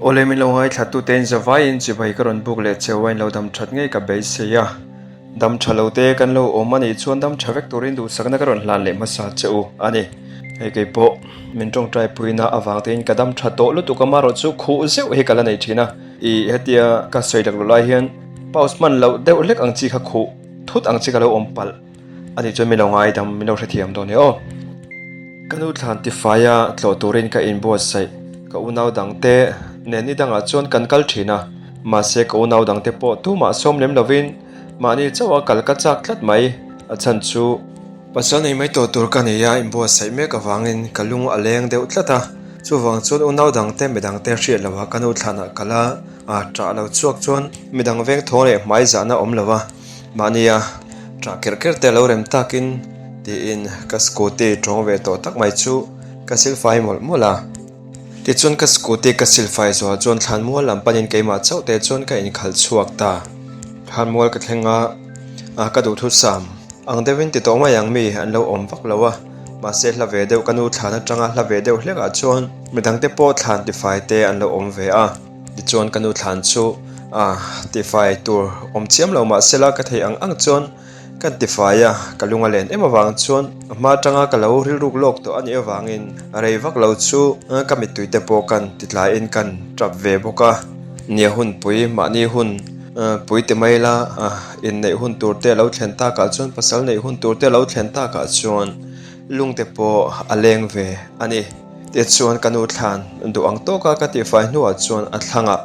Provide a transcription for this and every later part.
Awle min lo ngaithla tute in zavaiin chibai ka rawn buk leh cheu a in lo dam that ngei ka beisei a. Dam tha lo te kan lo awm a nih chuan dam tha vek turin duhsakna ka rawn hlan leh hmasa che u a ni. Hei kei pawh min tawngtai puina avang tein ka dam tha tawh lutuk a marawh chu khuh zeuh hi ka la nei thin a. I hetia ka sawi lak loh lai hian pause hman loh deuh hlek ang chi kha khuh thut ang chi ka lo awm palh a nih chuan min lo ngaidam min lo hrethiam dawn nia aw. Ka nu thlan tifaia tlawh turin ka inbuatsaih ka unau dangte nen ni dangah chuan kan kal thin a. Mahse ka unau dangte pawh tumah sawm lem lovin mahni chauha kal ka chak tlat mai. A chhan chu. Pasal nei mai tawh tur ka nei a, inbuatsaih mek avangin ka lung a leng deuh tlat a. Chuvang chuan unau dangte midangte hriat loha ka nu thlanah kal a, a ṭah lo chhuak chuan midang veng thaw leh hmai zahna awm lo a, mahnia ṭah kerh kerh te a lo rem takin tiin ka scooty ṭawng ve tawh tak mai chu ka silfai mawlh mawlh a. Tichuan ka scooty ka silfai zuah chuan thlanmual lam panin keimah chauh te chuan ka inkhalh chhuak ta. Thlanmual ka thleng a, a ka duhthusam ang deuhin ti tawh mai ang mi an lo awm vak lo a, mahse hla ve deuh ka nu thlan atanga hla ve deuh hlekah chuan midangte pawh thlan tifai te an lo awm ve a. Tichuan ka nu thlan chu a tifai tur awm chiam lo mahsela ka theih ang ang chuan Kan ti fai a, ka lung a len em avang chuan a hma atanga ka lo rilruk lawk tawh a nih avangin a rei vak lo chu ka mittui te pawh kan ti tlaiin kan tap ve bawk a. Nia hunpui mahni hun pui ti mai la, inneih hun tur te a lo thlen takah chuan pasal neih hun tur te a lo thlen takah chuan lung te pawh a leng ve a ni. Tichuan ka nu thlan duh ang tawka ka tihfai hnuah chuan a thlangah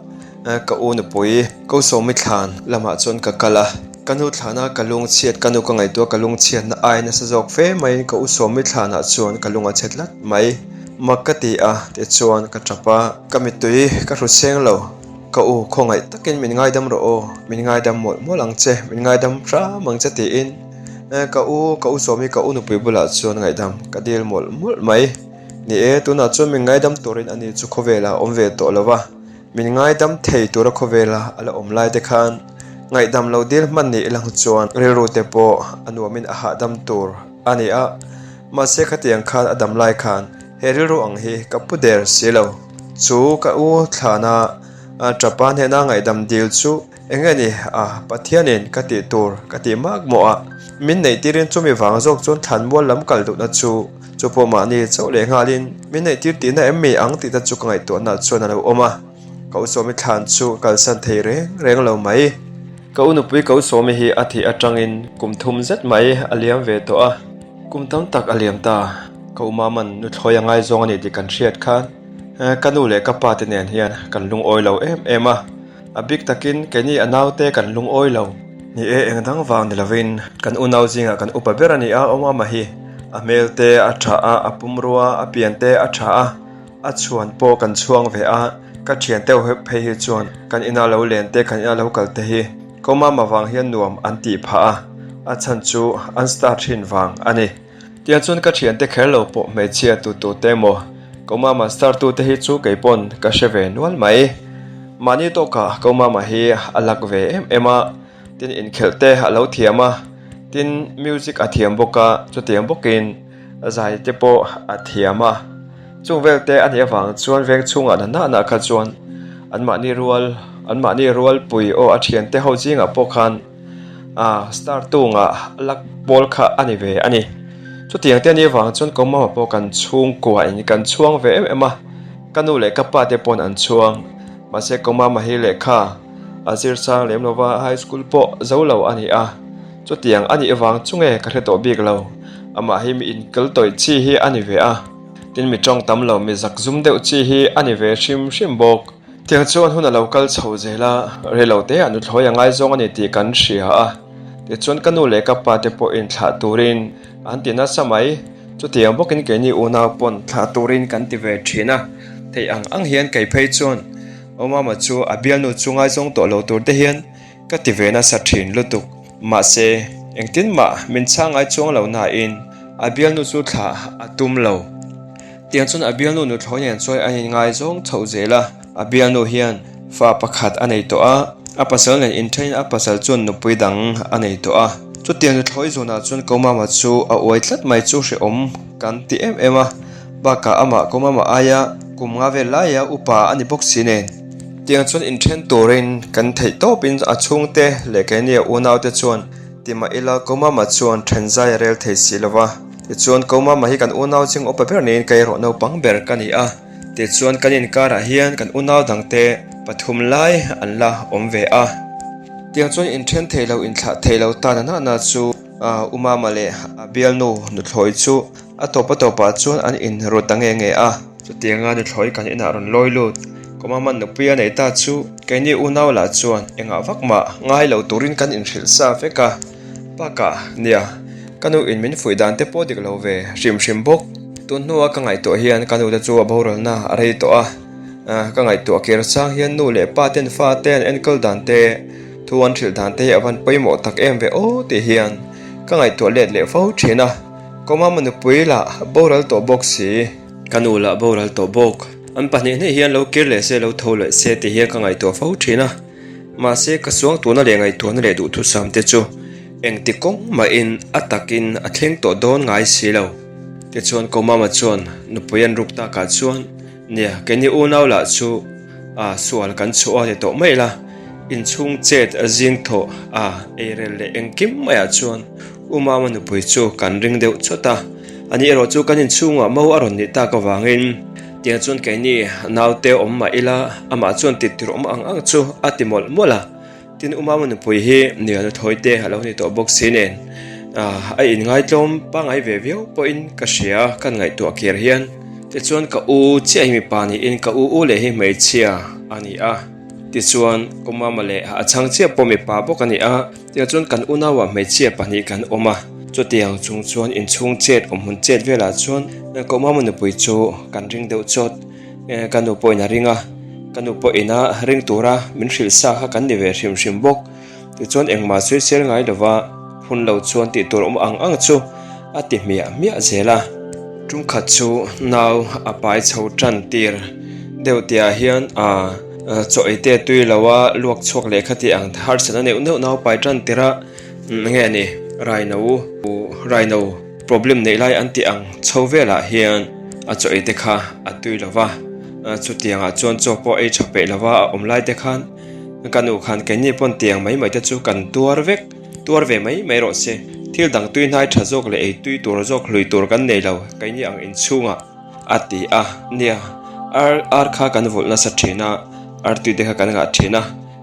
Ka u nupui ko sawmi thlan lamah chuan ka kal a, ka nu thlana ka lung chhiat ka nu ka ngaihtuah ka lung chhiatna ai nasa zawk fe maiin ka u sawmi thlanah chuan ka lung a chhe tlat mai. Mak ka ti a, tichuan ka tap a, ka mittui ka hru cheng lo, ka u khawngaih takin min ngaidam rawh aw, min ngaidam mawlh mawlh ang che, min ngaidam hram ang che tiin ka u ka u sawmi ka u nupui bulah chuan ngaihdam ka dil mawlh mawlh mai. Ni e, tunah chuan min ngaidam turin ani chu khawvelah a awm ve tawh lo va. Min ngaidam thei tura khawvela a la awm lai te khan ngaihdam lo dil hman nih lang chuan rilru te pawh a nuamin a hahdam tur a ni a, mahse khatiang khan a dam lai khan he rilru ang hi ka pu der si lo. Chu ka u thlana tapa hnena ngaihdam dil chu eng nge ni a Pathianin ka tih tur ka tih mak mawh a, min neih tirin chumi vang zawk chuan thlanmual lam kal duhna chu Chu pawh mahni chauh leh nghalin min neih tir tihna em mi ang tih te chu ka ngaihtuahna chuan a lo awm a, ka u Sawmi thlan chu ka kalsan thei reng reng lo mai. Ka u nupui ka u Sawmi hi a thih atangin kum thum zet mai a liam ve tawh a, kum tam tak a liam ta. Ka u Maman nuthlawi a ngaizawng a ni tih kan hriat khan ka nu leh ka pa te nen hian kan lungawi lo em em a. A bik takin keini a naute kan lungawi lo. Ni e, eng dang vang ni lovin kan unau zingah kan upa ber a ni a, Awmama hi a hmel te a tha a, a pumrua a pian te a tha a, a chhuan pawh kan chhuang ve a, ka thian te phei hi chuan kan ina lo len te, kan ina lo kal te hi ka Awmama vang hian nuam an tih phah a, a chhan chu an star thin vang a ni. Tiang chuan ka thiante kher lo pawh hmeichhia tu tu te emaw Ko Mama star tu te hi chu kei pawn ka hre ve nual mai. Mahni tawkah Ko Mama hi a lak ve em em a, tin inkhelh te a lo thiam a, tin music a thiam bawk a, chutiang bawkin zai te pawh a thiam a. Chung vel te a nih avang chuan veng chhungah na na na kha chuan anmahni rual anmahni rualpui aw a thiante ho zingah pawh khan A star tungah lak pawl kha a ni ve a ni. Chutiang te ni avang chuan ka mama pawh kan chhungkua in kan chhuang ve em em a, ka nu leh ka pa te pawn an chhuang. Mahse ka mama hi lehkha a zir chang lem lova high school pawh zo lo a ni a, chutiang a nih avang chu nge ka hre tawh bik lo. Amah hi mi inkal tawih chi hi a ni ve a, tin mi tawng tam lo mi zak zum deuh chi hi a ni ve hrim hrim bawk. Tiang chuan hun a lo kal chho zel a, rei lo te ah nuthlawi a ngaizawng a ni tih kan hria a, tichuan ka nu leh ka pa te pawh inthlah turin an ti nasa mai, chutiang bawkin keini unau pawn thlah turin kan ti ve thin a, theih ang ang hian kei phei chuan Awmama chu a bialnu chu ngaizawng tawh lo tur te hian ka ti ve nasa thin lutuk, mahse engtin mah min chhang ngai chuang lo nain a bialnu chu thlah a tum lo. Tiang chuan a bialnu nuthlawi nen chuan an inngaizawng chhoh zel a, a bialnu hian fa pakhat a nei tawh a, a pasal nen inthenin a pasal chuan nupui dang a nei tawh a. Chutiang nuthlawi zawnah chuan Komama chu a uai tlat mai chu hrehawm kan ti em em a, bakah amah Komama aia kum nga vel laia upa a ni bawk si nen. Tiang chuan inthen turin kan theih tawpin a chhungte leh keini a unaute chuan ti mah ila Komama chuan then zai a rel thei si lo va. Tichuan Komama hi kan unau ching upa ber niin ka erawh naupang ber ka ni a. Tichuan kan inkarah hian kan unau dangte pathum lai an la awm ve a. Tiang chuan inthen thei lo inthlah thei lo ta na nana chu Umama leh a bialnu nuthlawi chu a tawp a tawpah chuan an inru ta nge nge a. Chutianga nuthlawi kan inah rawn lawi lut. Komama nupui a nei ta chu keini unau lah chuan engah vak mah ngai lo turin kan inhrilh sa vek a. Bakah nia, ka nu in min fuih dan te pawh dik lo ve hrim hrim bawk. Tun hnua ka ngaihtuah hian ka nu te chu a boralna a rei tawh a. Ka ngaihtuah kir chang hian nu leh pa ten fa te an enkawl dan te, thu an hrilh dan te hi a van pawimawh tak em ve aw tih hian ka ngaihtuah let leh fo thin a. Komama nupui lah boral tawh bawk si. Ka nu lah boral tawh bawk. An pahnih hnih hian lo kir leh se lo tho leh se tih hian ka ngaihtuah fo thin a. Mahse ka suang tuna leh ngaihtuahna leh duhthusam te chu engti kawng mahin a takin a thleng tawh dawn ngai si lo. Tichuan Komama chuan nupui an ruk takah chuan Nia, keini unau lah chu a sual kan chhuah a ni tawh mai la, inchhung chet a zing thawh a eirel leh engkim maiah chuan U Mama nupui chu kan ring deuh chawt a, ani erawh chu kan inchhungah mo a rawn nih tak avangin tiang chuan keini naute awm mah ila amah chuan tittir awm ang ang chu a ti mawlh mawlh a. Tin, U Mama nupui hi Niana Thawite a lo ni tawh bawk si nen a inngaitlawm pangngai ve viau pawhin ka hria kan ngaihtuah kir hian. Tichuan ka u chiah hi mipa niin ka u u leh hi hmeichhia a ni a. Tichuan U Mama leh a chhang chiah pawh mipa bawk a ni a. Tichuan kan unauah hmeichhia pahnih kan awm a. Chutiang chung chuan inchhung chet awmhmun chet velah chuan ka U Mama nupui chu kan ring deuh chawt. Ka nu pawhin a ring a, ka nu pawhin a ring tura min hrilh sa kha kan ni ve hrim hrim bawk. Tichuan engmah sawisel ngai lova hun lo chuan tih tur awm ang ang chu a ti hmiah hmiah zel a. Tumkhat chu nau a pai chho tan tir deuh tihah hian a chaw ei te tui lo a luak chhuak leh kha tih ang harsatna neuh neuh nau pai tan tir a nge ni raino raino. Problem neih lai an tih ang chho velah hian a chaw ei te kha a tui lo va, chutiangah chuan chaw pawh ei tha peih lo va a awm lai te khan ka nu khan keini pawn tiang mai mai te chu kan tuar vek, tuar ve mai mai rawh se. Thil dang tui hnai tha zawk leh ei tui tur zawk hlui tur kan nei lo keini ang inchhungah a ti a. Nia, ar ar kha kan vulh nasa thin a, artui te kha kan ngah thin a.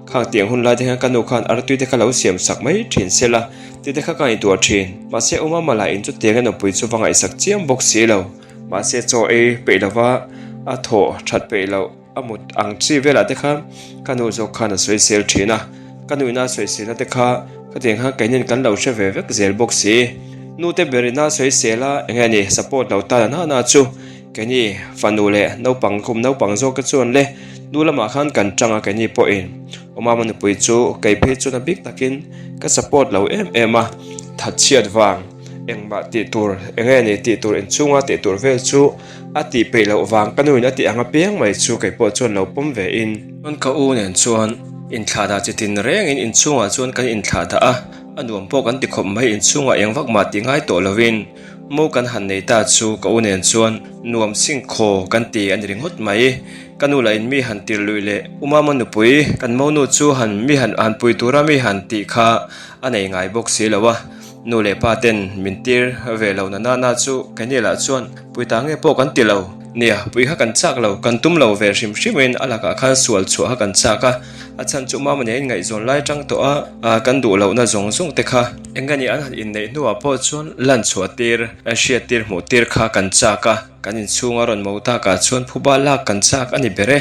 Khang tiang hun lai te hian ka nu khan artui te kha lo siam sak mai thin se la, ti te kha ka ngaihtuah thin. Mahse u Mama lah in chutiang a nupui chu va ngaihsak chiam bawk si lo. Mahse chaw ei peih lova a thawh that peih loh a mut ang chi velah te khan ka nu zawk khan a sawisel thin a. Ka nu ina sawiselna te kha khatiang khan keinin kan lo hre ve vek zel bawk si. Nu te ber ina sawisel a enge ni support lo tan a nana chu. Keini fanu leh naupang kum naupang zawk te chuan le nu lamah khan kan tang a keini pawhin Awmama nupui chu kei phei chuan a bik takin ka support lo em em a, thatchhiat vang engmah tih tur enge ni tih tur inchhunga tih tur vel chu a tih peih loh vang ka nuin a tih ang apiang mai chu kei pawh chuan lo pawm ve in. Chuan ka u nen chuan inthlah dah chi tin rengin inchhungah chuan kan inthlah dah a, a nuam pawh kan ti khawp mai inchhungah eng vak mah tih ngai tawh lovin. Mo kan han nei ta chu ka u nen chuan nuam sing khaw kan ti a ni ringawt mai. Ka nu lah in mi han tir luih leh U Mama nupui kan mo nu chu han mi han han pui tura mi han tih kha a nei ngai bawk si lo a. Nu leh pa ten min tir ve lo na nana chu keini lah chuan pui ta nge pawh kan ti lo. Nia, pui kha kan chak lo, kan tum lo ve hrim hrimin a lakah khan sual chhuah kha kan chak a. A chhan chu Mama nen ngaihzawn lai tang tawh a, kan duh lohna zawng zawng te kha eng nge an han inneih hnuah pawh chuan lan chhuah tir, hriat tir hmuh tir kha kan chak a, kan inchhunga rawn mo takah chuan phuba lak kan chak a ni ber e.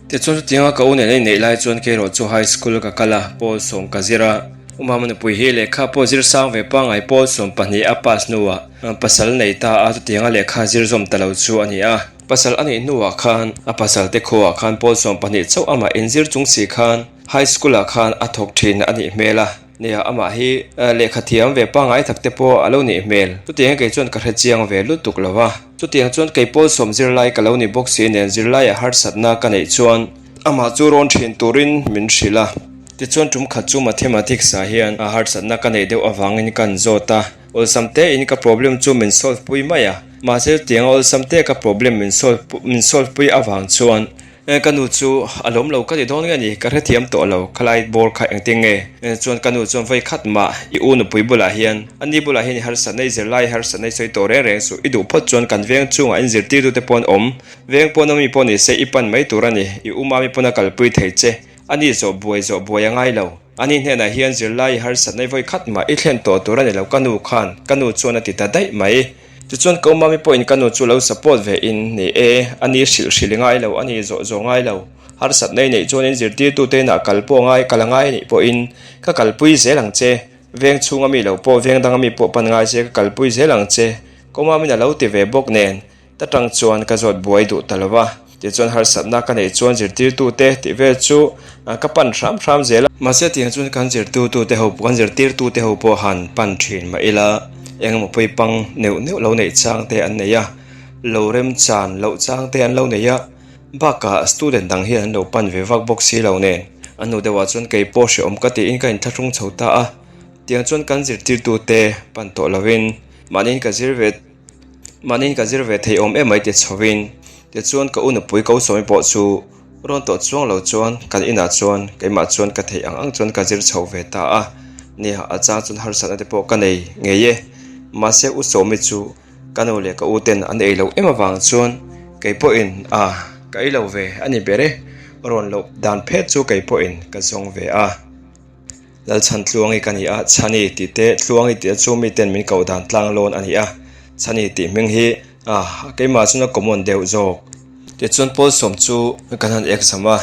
Tichuan chutianga ka u nen a inneih lai chuan keirawh chu high school ka kal a, pawl sawm ka zir a, U Mama nupui hi lehkha pawh zir sang ve pangngai pawl 12 a pass hnuah pasal nei ta a, chutianga lehkha zir zawm ta lo chu a ni a. Pasal a neih hnuah khan a pasal te khuaah khan pawl 12 chauh amah inzir chung si khan high school ah khan a thawk thin a nih hmel a. Nia amah hi lehkha thiam ve pangngai tak te pawh a lo nih hmel. Chutiang kei chuan ka hre chiang ve lutuk lo a. Chutiang chuan kei pawl sawm zirlai ka lo ni bawk si nen zirlaiah harsatna ka neih chuan amah chu rawn thin turin min hrilh a. Tichuan tum khat chu mathematics ah hian harsatna ka neih deuh avangin ka an zawt a. Awlsam tein ka problem chu min solve pui mai a, mahse chutianga awlsam te ka problem min solve min solve pui avang chuan Ka nu chu a lawm lo ka ti dawn nge ni, ka hrethiam tawh lo, khalai bawr kha engtin nge? Chuan ka nu chuan vawi khat mah i u nupui bulah hian, a ni bulah hian i harsatna, i zirlai harsatna i sawi tawh reng reng suh, i duh phawt chuan kan veng chungah in zirtirtute pawh an awm, veng pawn ami pawh ni se i pan mai tur a ni, i u mami pawn a kalpui thei che, a ni zawh buai zawh buai a ngai lo. Ani hnenah hian zirlai i harsatna i vawi khat mah i thlen tawh tur a ni lo ka nu khan, ka nu chuan a ti ta daih mai. Tichuan ko mami pawhin ka nu chu lo support ve in, ni e, a ni hrilh hrilh i ngai lo, a ni zawh zawh ngai lo. Harsatna i neih chuanin zirtirtute inah kal pawh ngai, kal a ngai a nih pawhin ka kalpui zel ang che. Veng chhunga mi lo pawh, veng danga mi pawh pan ngai se ka kalpui zel ang che. Ko mamin a lo ti ve bawk nen. Ta tang chuan ka zawt buai duh ta lo va, tichuan harsatna ka neih chuan zirtirtute tih vel chu ka pan hram hram zel a. Mahse tiang chuan kan zirtirtute ho kan zirtirtute ho pawh han pan thin mah ila, engemaw pawipang neuh neuh lo neih chang te an nei a, lo remchan loh chang te an lo nei a, bakah student dang hian an lo pan ve vak bawk si lo nen. A hnu deuhah chuan kei pawh hrehawm ka tiin ka inthlahrung chho ta a, tiang chuan kan zirtirtute pan tawh lovin mahniin ka zir ve. Mahniin ka zir ve thei awm em mai ti chhovin tichuan ka u nupui ko sawmi pawh chu rawn tawh chuang lo chuan kan inah chuan keimah chuan ka theih ang ang chuan ka zir chho ve ta a, nia a chang chuan harsatna te pawh ka nei ngei e. Mahse u sawmi chu ka nu leh ka u ten an ei loh em avang chuan kei pawhin a ka ei lo ve a ni ber e, rawn loh dan phet chu kei pawhin ka zawng ve a. Lalchhan Tluangi ka ni a, Chhani tih te, Tluangi tih te chu miten min koh dan tlang lawn a ni a, Chhani tih hming hi ah keimah chuan a common deuh zawk. Tichuan Pawlsawm chu kan han exam a,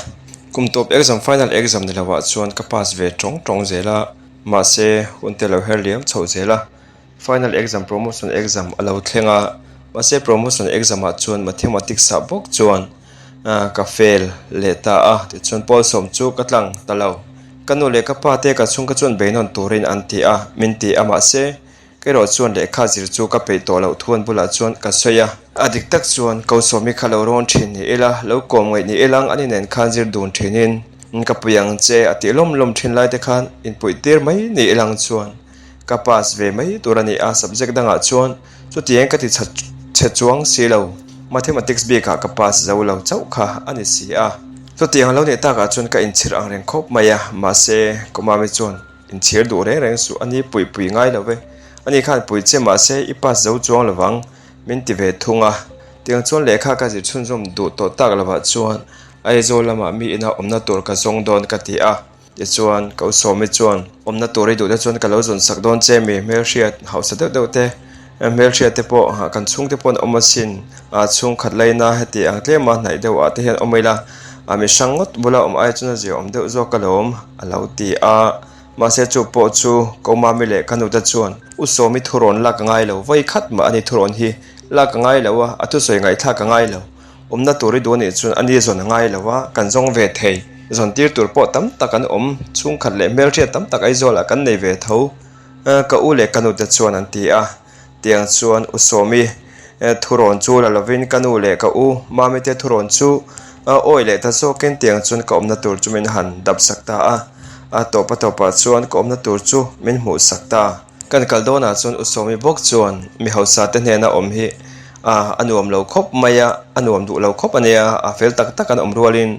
kum tawp exam final exam ni lovah chuan ka pass ve tawng tawng zel a, mahse hun te lo her liam chhoh zel a. Final exam promotion exam a lo thleng a, mahse promotion exam ah chuan mathematics ah bawk chuan ka fail leh ta a, tichuan pawl sawm chu ka tlang ta lo. Ka nu leh ka pa te ka chhungka chuan beinawn turin an ti a, min ti a mahse kerawh chuan lehkha zir chu ka peih tawh loh thu an bulah chuan ka sawi a. A dik tak chuan ko sawmi kha lo rawn thin ni ila, lo kawm ngaih ni ilang ani nen khan zir dun thinin ka pui ang che a tih lawm lawm thin lai te khan inpuih tir mai ni ilang chuan. Ka pass ve mai tur a ni a, subject dangah chuan chutiang ka ti chhe chuang si lo, mathematics bikah ka pass zo lo chauh kha a ni si a. Chutiang a lo nih takah chuan ka inchhir ang reng khawp mai a, mahse Kumami chuan inchhir duh reng reng suh a ni pui pui ngai lo ve, ani khan pui che mahse i pass zo chuang lovang min ti ve thung a. Tiang chuan lehkha ka zir chhunzawm duh tawh tak lovah chuan Aizawl lamah mi ina awmna tur ka zawng dawn ka ti a. Tichuan, ka usawmi chuan, Awmna tur i duh te chuan ka lo zawn sak dawn che mi, hmelhriat hausa deuh deuh te, hmelhriat te pawh kan chhungte pawh an awm asin, chhungkhat laina heti ang tlema hnaih deuh ah te hian awm ila, mi hrang ngawt bula awm ai chuan a zia awm deuh zawk alawm, a lo ti a. Mahse chu pawh chu ko mami leh ka nute chuan, Usawmi thurawn lak a ngai lo, vawi khat mah a ni thurawn hi lak a ngai lo a, a thusawi ngaihthlak a ngai lo. Awmna tur i duh anih chuan a ni zawn a ngai lo a, kan zawng ve thei. Zawn tir tur pawh tam tak an awm, chhungkhat leh hmelhriat tam tak Aizawlah kan nei ve tho. Ka u leh ka nute chuan an ti a, tiang chuan U Sawmi thurawn chu la lovin ka nu leh ka u Mami te thurawn chu awi leh ta zawkin tiang chuan ka awmna tur chu min han dap sak ta a, a tawp a tawpah chuan ka awmna tur chu min hmuh sak ta. Kan kal dawnah chuan U Sawmi bawk chuan mi hausa te hnena awm hi A, a nuam lo khawp mai a, a nuam duh lo khawp a nia, a fel tak tak an awm rualin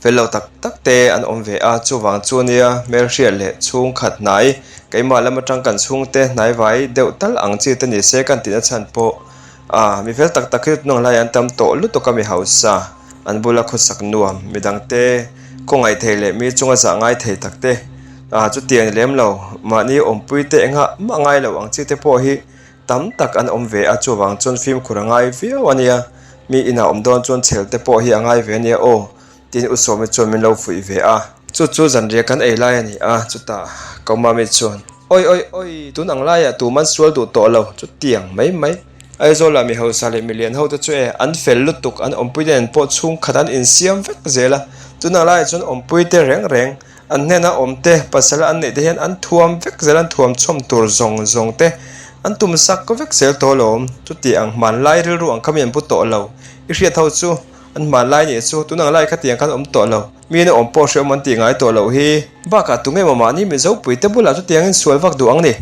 fel lo tak tak te an awm ve a, chuvang chu nia hmelhriat leh chhungkhat hnai, keimah lam atang kan chhungte hnai vai deuh tal ang chi te ni se kan tihna chhan pawh a, mi fel tak tak hi tunang lai an tam tawh lutuk a mi hausa, an bula khawsak nuam, midangte khawngaih thei leh mi chunga zah ngai thei tak te, a, chutiang ni lem lo, mahni awmpui te engah mah ngai lo ang chi te pawh hi Tam tak an awm ve a, chuvang chuan fimkhur a ngai viau a nia, mi inah awm dawn chuan chhel te pawh hi a ngai ve a nia aw, tiin U Sawmi chuan min lo fuih ve a. Chu chu zanriah kan ei lai a ni a, chutah Ko Mami chuan, Awi awi awi, tun ang laiah tu man sual duh tawh lo, chutiang mai mai. Aizawlah mi hausa leh milian ho te chu e, an fel lutuk, an awmpui te nen pawh chhungkhat an insiam vek zel a, tun ang laiah chuan awmpui te reng reng, An hnena awm te, pasal an neih te hian an thuam vek zel, an thuam chhawm tur zawng zawng te an tum sak vek zel tawh alawm. Chuti ang hmanlai rilru ang kha mi an pu tawh lo. I hriat ho chu an hmanlai nih chu tun ang lai khatiang khan awm tawh lo. Mi ina awm pawh hreawm an tih ngai tawh loh hi. Bakah tunge maw mahni Mizopui te bulah chutiang in sual vak duh ang ni?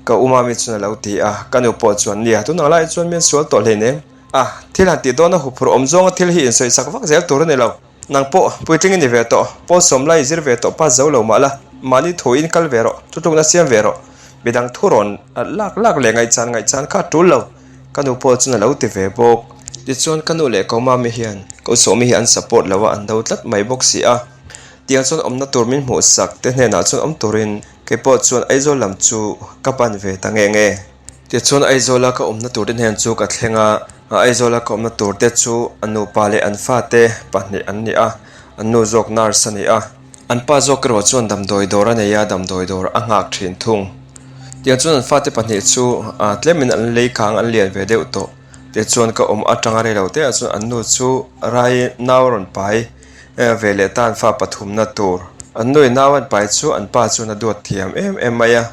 Ka u mami chuan a lo ti a, ka nu pawh chuan nia tun ang lai chuan mi an sual tawh hleinem. A, thil han tih dawna huphurh awm zawnga thil hi insawisak vak zel tur a ni lo. Nang pawh puitling i ni ve tawh, pawl sawm lai i zir ve tawh pass zo lo mah la, mahni thu in kal ve rawh, thutlukna siam ve rawh. Midang thu rawn lak lak leh ngaihchan ngaihchan kha a tul lo, ka nu pawh chuan a lo ti ve bawk. Tichuan ka nu leh ko mami hian ko sawmi hi an support lo a, an do tlat mai bawk si a. Tiang chuan awmna tur min hmuh sak te hnenah chuan awm turin kei pawh chuan Aizawl lam chu ka pan ve ta nge nge. Tichuan Aizawla ka awmna tur te hnen chu ka thleng a, Aizawla ka awmna tur te chu a nupa leh an fate pahnih an ni a, an nu zawk nurse a ni a. An pa zawk erawh chuan damdawi dawr a nei a, damdawi dawr a nghak thin thung. Tiang chuan an fate pahnih chu tlemin an lei kang an lian ve deuh tawh. Tichuan ka awm atanga rei lo te ah chuan an nu chu rai nau a rawn pai ve leh ta an fa pathumna tur. An nui nau an pai chu an pa chuan a duat thiam em em mai a.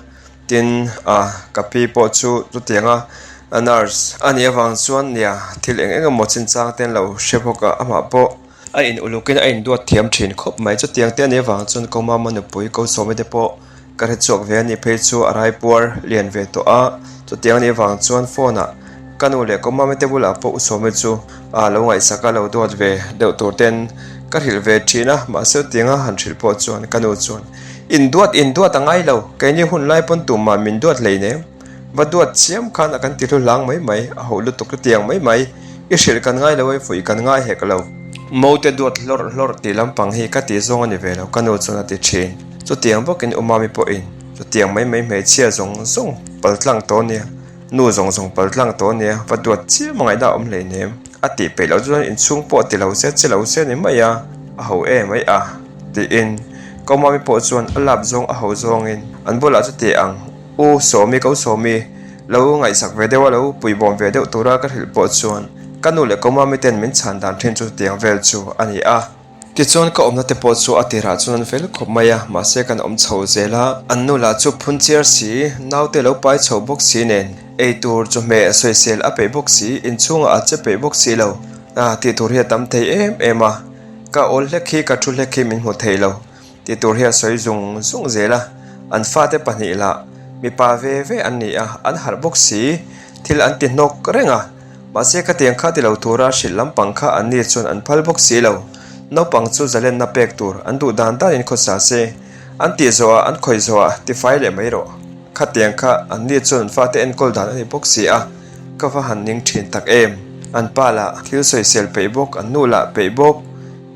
Tin, a ka pi pawh chu chutianga a nurse a nih avang chuan nia thil eng eng emaw chinchang te an lo hre bawk a, amah pawh a in ulukin a induat thiam thin khawp mai. Chutiang te a nih avang chuan ko mama nupui ko sawmi te pawh ka hre chhuak ve a nih phei chu a raipuar lian ve tawh a, chutiang a nih avang chuan phone ah ka nu leh ko mami te bulah pawh u sawmi chu a lo ngaihsak a, lo duat ve deuh tur ten ka hrilh ve thin a, mahse chutianga han hrilh pawh chuan ka nu chuan Induat induat a ngai lo, keini hun lai pawn tumah min duat hlei nem. Va duat chiam khan a kan ti hlu hlang mai mai, a ho lutuk hetiang mai mai, i hrilh kan ngai lo e, fuih kan ngai hek lo. Mote duat hlawrh hlawrh tih lampang hi ka tih zawng a ni ve lo, ka nu chuan a ti thin. Chutiang bawkin u Mami pawhin chutiang mai mai hmeichhia zawng zawng paltlang tawh nia, nu zawng zawng paltlang tawh nia, va duat chiam a ngaihna a awm hlei nem. A tih peih loh chuan inchhung pawh ti lo se, che lo se ni mai a, a ho em mai a. Tiin Komami pawh chuan a lap zawng a ho zawngin an bulah chu ti ang, U Sawmi ko Sawmi, lo ngaihsak ve deuh a lo puibawm ve deuh tura ka hrilh pawh chuan ka nu leh Komami ten min chhan dan thin chu tiang vel chu a ni a. Tichuan ka awmna te pawh chu a tirah chuan an fel khawp mai a, mahse kan awm chho zel a, an nu lah chu phun chiar si, naute lo pai chho bawk si nen eitur chawhmeh sawisel a peih bawk si, inchhungah a che peih bawk si lo, tih tur hi a tam thei em em a. Ka awl hlek hi ka thu hlek hi min hmu thei lo tih tur hi a sawi zung zung zel a, an fate pahnih lah mipa ve ve an ni a, an harh bawk si, thil an ti hnawk reng a, mahse khatiang kha ti lo tura hrilh lampang kha an ni chuan an phal bawk si lo, naupang chu zalenna pek tur an duh dan danin khawsa se, an tih zawhah an khawih zawhah tifai leh mai rawh, khatiang kha an ni chuan an fate enkawl dan a ni bawk si a. Ka va han ning thin tak em? An pa lah thil sawisel peih bawk, an nu lah peih bawk,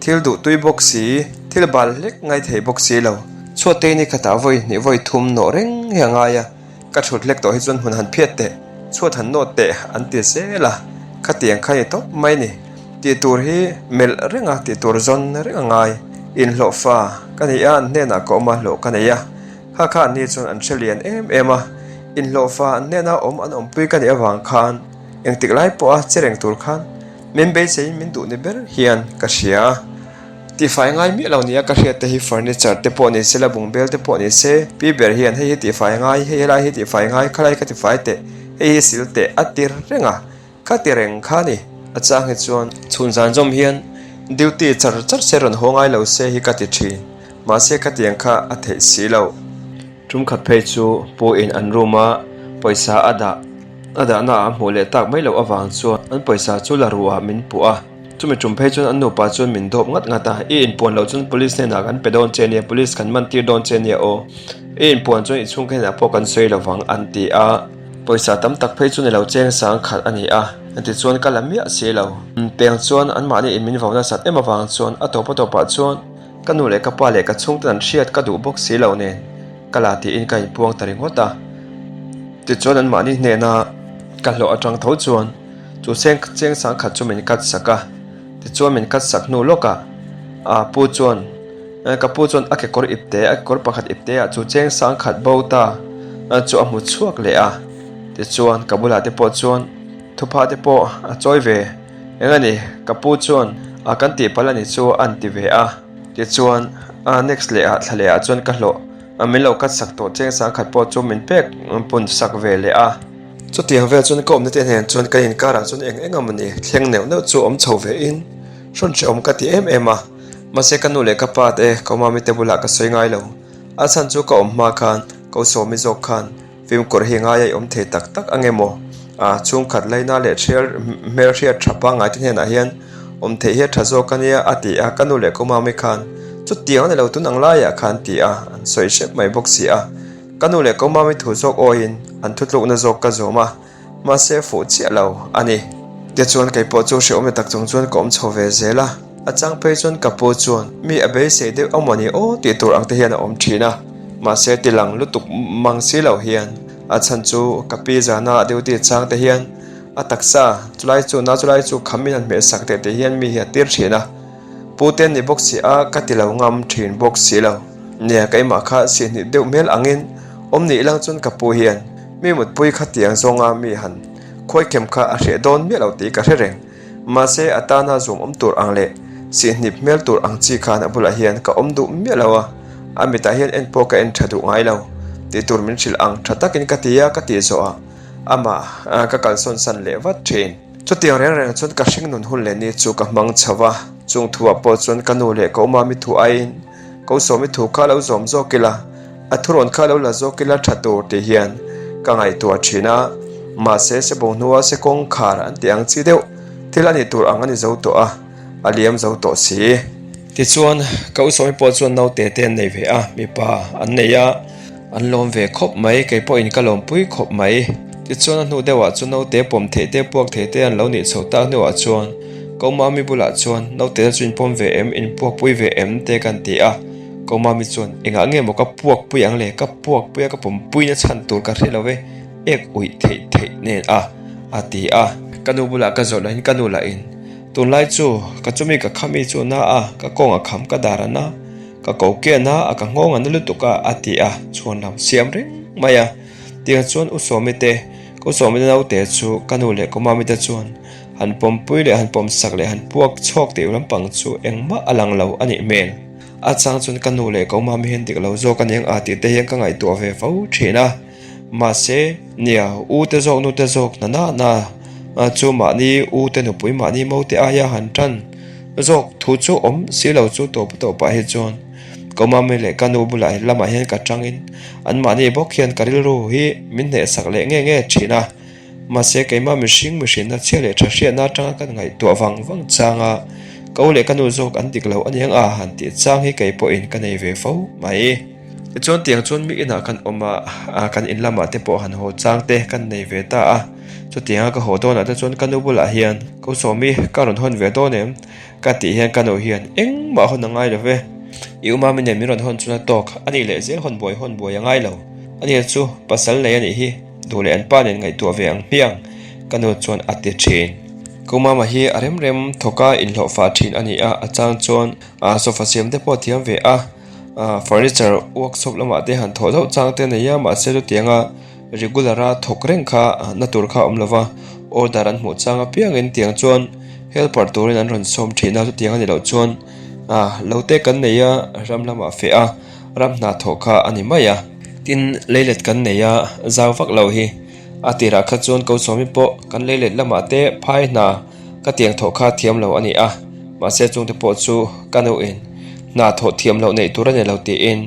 thil duh tui bawk si, thil bal hlek ngai thei bawk si lo. Chhuatei ni khatah vawi hnih vawi thum nawh reng hi a ngai a, ka thut hlek tawh hi chuan hmun han phiat teh, chhuat han nawt teh an ti zel a, khatiang kha ni tawp mai ni. Tih tur hi melh reng a, tih tur zawn reng a ngai. Inhlawh fa ka nei a, an hnenah ka awm a, hlawh ka nei a. Kha kha an ni chuan an hre lian em em a, inhlawhfa an hnena awm an awmpui ka nih avang khan engtik lai pawha che reng tur khan min beiseiin min duh ni ber hian ka hria. Tihfai ngai miah lo nia ka hriat te hi furniture te pawh ni se la bungbel te pawh ni se pi ber hian hei hi tihfai ngai, hei helai hi tihfai ngai, khalai kha tifai teh, hei hi sil teh a ti reng a. Ka ti reng kha ni. A chang hi chuan chhun zan zawm hian duty char char se rawn haw ngai lo se hi ka ti thin. Mahse ka tiang kha a theih si lo. Tum khat phei chu pu in an room a pawisa a dah a dahna ah a hmuh leh tak mai loh avang chuan an pawisa chu la ruh ah min puh a. Chumi tum phei chuan an nupa chuan min dawp ngat ngat a, I inpuan loh chuan police hnenah kan pe dawn che nia, police kan man tir dawn che nia aw. I inpuan chuan i chhungte hnenah pawh kan sawi lovang an ti a. Pawisa tam tak phei chu ni lo cheng sang khat a ni a, tichuan ka la miah si lo. Peng chuan anmahni in min vo nasat em avang chuan a tawp a tawpah chuan ka nu leh ka pa leh ka chhungten an hriat ka duh bawk si lo nen ka la tiin ka inpuang ta ringawt a. Tichuan anmahni hnena ka hlawh atang tho chuan chu cheng cheng sang khat chu min cut sak a, tichuan min cut sak hnu lawkah a pu chuan Ka pu chuan a kekawr ipte, a kekawr pakhat ipte ah chu cheng sang khat bo ta chu a hmu chhuak leh a. Tichuan ka bulah te pawh chuan thupha te pawh a chawi ve eng a ni, ka pu chuan a kan tih palh a ni chu a ti ve a. Tichuan next leh ah thla leh ah chuan ka hlawh min lo cut sak tawh cheng sang khat pawh chu min pek pun sak ve leh a. Chutiang vel chuan ka awmna te hnen chuan kan inkarah chuan eng eng a ni thleng neuh neuh chu awm chho ve in hrawn hrehawm ka ti em em a. Mahse ka nu leh ka pa te ka mami te bulah ka sawi ngai lo. A chhan chu ka awm hma khan ka usawmi zawk khan fimkhur hi ngai a i awm thei tak tak ang emaw? A chhungkhat laina leh hrial hmelhriat tha pangngai te hnenah hian Awm theih hi a tha zawk a nia a ti a, ka nu leh ka mami khan chutiang a ni lo tun ang laiah khan ti a, an sawi hrep mai bawk si a. Ka nu leh ka mami thu zawk awiin an thutlukna zawk ka zawm a, mahse fuh chiah lo a ni. Tichuan kei pawh chu hrehawm leh tak chung chuan ka awm chho ve zel a, a chang phei chuan ka pu chuan mi a beisei deuh a mawni aw tih tur ang te hian a awm thin a, mahse tilang lutuk mang si lo hian a chhan chu ka pi zana a duty chang te hian A taksa, chulai chu na chulai chu khamin an hmeh sak teh tih hian mi hi a tir thin a. Pu te an ni bawk si a, ka ti lo ngam thin bawk si lo. Nia, keimah kha sihhnih deuh hmel angin awm ni ilang chuan ka pu hian mi mutpui kha tiang zawnga mi han khuaikhem kha a hreh dawn miah lo tih ka hre reng. Mahse, a tana zuam awm tur ang leh sihhnip hmel tur ang chi khan a bulah hian ka awm duh miah lo a, a mitah hian en pawh ka en tha duh ngai lo tih tur min hrilh ang tha takin ka ti a, ka tih zawhah Amah ka kalsawn san leh vat thin. Chutiang reng reng chuan ka hring nun hun leh ni chu ka hmang chho va, chung thuah pawh chuan ka nu leh ka awmami thu aiin ko sawmi thu kha lo zawm zawk ila, a thurawn kha lo la zawk ila tha tur tih hian ka ngaihtuah thin a. Mahse, Sebawng hnua se kawngkhar an tih ang chi deuh thil a nih tur ang a ni zo tawh a, a liam zo tawh si. Tichuan, ka usawmi pawh chuan naute te an nei ve a, mipa an nei a. An lawm ve khawp mai, kei pawhin ka lawmpui khawp mai. Tichuan a hnu deuhah chu naute pawm theih te puak thei te an lo nih chho tak hnuah chuan Ko Mami bulah chuan naute chu in pawm ve em, in puakpui ve em te kan ti a. Ko Mami chuan engah nge maw ka puakpui ang le, ka puakpui a ka pawmpui na chhan tur ka hre lo e, ek uih theih theih nen a, a ti a. Ka nu bulah ka zawh lahin ka nu lahin tunlai chu ka chumi ka khami chu na a, ka kawng a kham ka dar a na. Ka ko kian a, a ka nghawng a na lutuk a, a ti a, chhuan lam siam reng mai a. Tiang chuan U Sawmi te, ka U Sawmi te naute chu ka nu leh ka mami te chuan han pawmpui leh han pawmsak leh han puak chhawk tih lampang chu engmah a lang lo a nih hmel. A chang chuan ka nu leh ka u mami hian dik lo zawk a niang a tih te hian ka ngaihtuah ve fo thin a. Mahse, nia, u te zawk nu te zawk na na na chu mahni u te nupui mahni mo te aia han tan zawk thu chu awm si lo chu tawp tawpah hi chuan ka mami leh ka nu bulah lamah hian ka tangin an mahni bawk hian ka rilru hi min hnehsak leh nge nge thin a. Mahse, keimah mihring mihrinna chhia leh tha hriatna atanga kan ngaihtuah vang vang changa ka u leh ka nu zawk an dik lo aniang a han tih chang hi kei pawhin ka nei ve fo mai. Tichuan tiang chuan mi inah kan awm a, kan in lamah te pawh han haw chang te kan nei ve ta a. Chutianga ka haw dawnah te chuan ka nu bulah hian, Ko Sawmi, ka rawn hawn ve dawn em? Ka tih hian ka nu hian, Engmah hawn a ngai lo ve. I umami nen min rawn hawn chuan a tawk, a nih leh zel hawn buai hawn buai a ngai lo. Ani chu pasal nei a nih hi, duh leh an pa nen ngaihtuah ve ang hmiang, ka nu chuan a ti thin. Ka umama hi a rem rem thawk a inhlawhfah thin a ni a, a chang chuan sofa siam te pawh a thiam ve a. Furniture workshop lamah te han thawh zauh chang te a nei a mahse chutianga regular a thawk reng kha na tur kha a awm lova order an hmuh chang apiangin tiang chuan helper turin an rawn sawm thin a chutiang a ni loh chuan ah lo te kan nei a ram lamah feh a ram hna thawh kha a ni mai a. Tin leilet kan nei a zau vak lo hi a tirah kha chuan ko sawmi pawh kan leilet lamah te phai hna Ka tiang thawh kha thiam lo a ni a, mahse chungte pawh chu ka nuin hna thawh thiam loh neih tur a ni lo tiin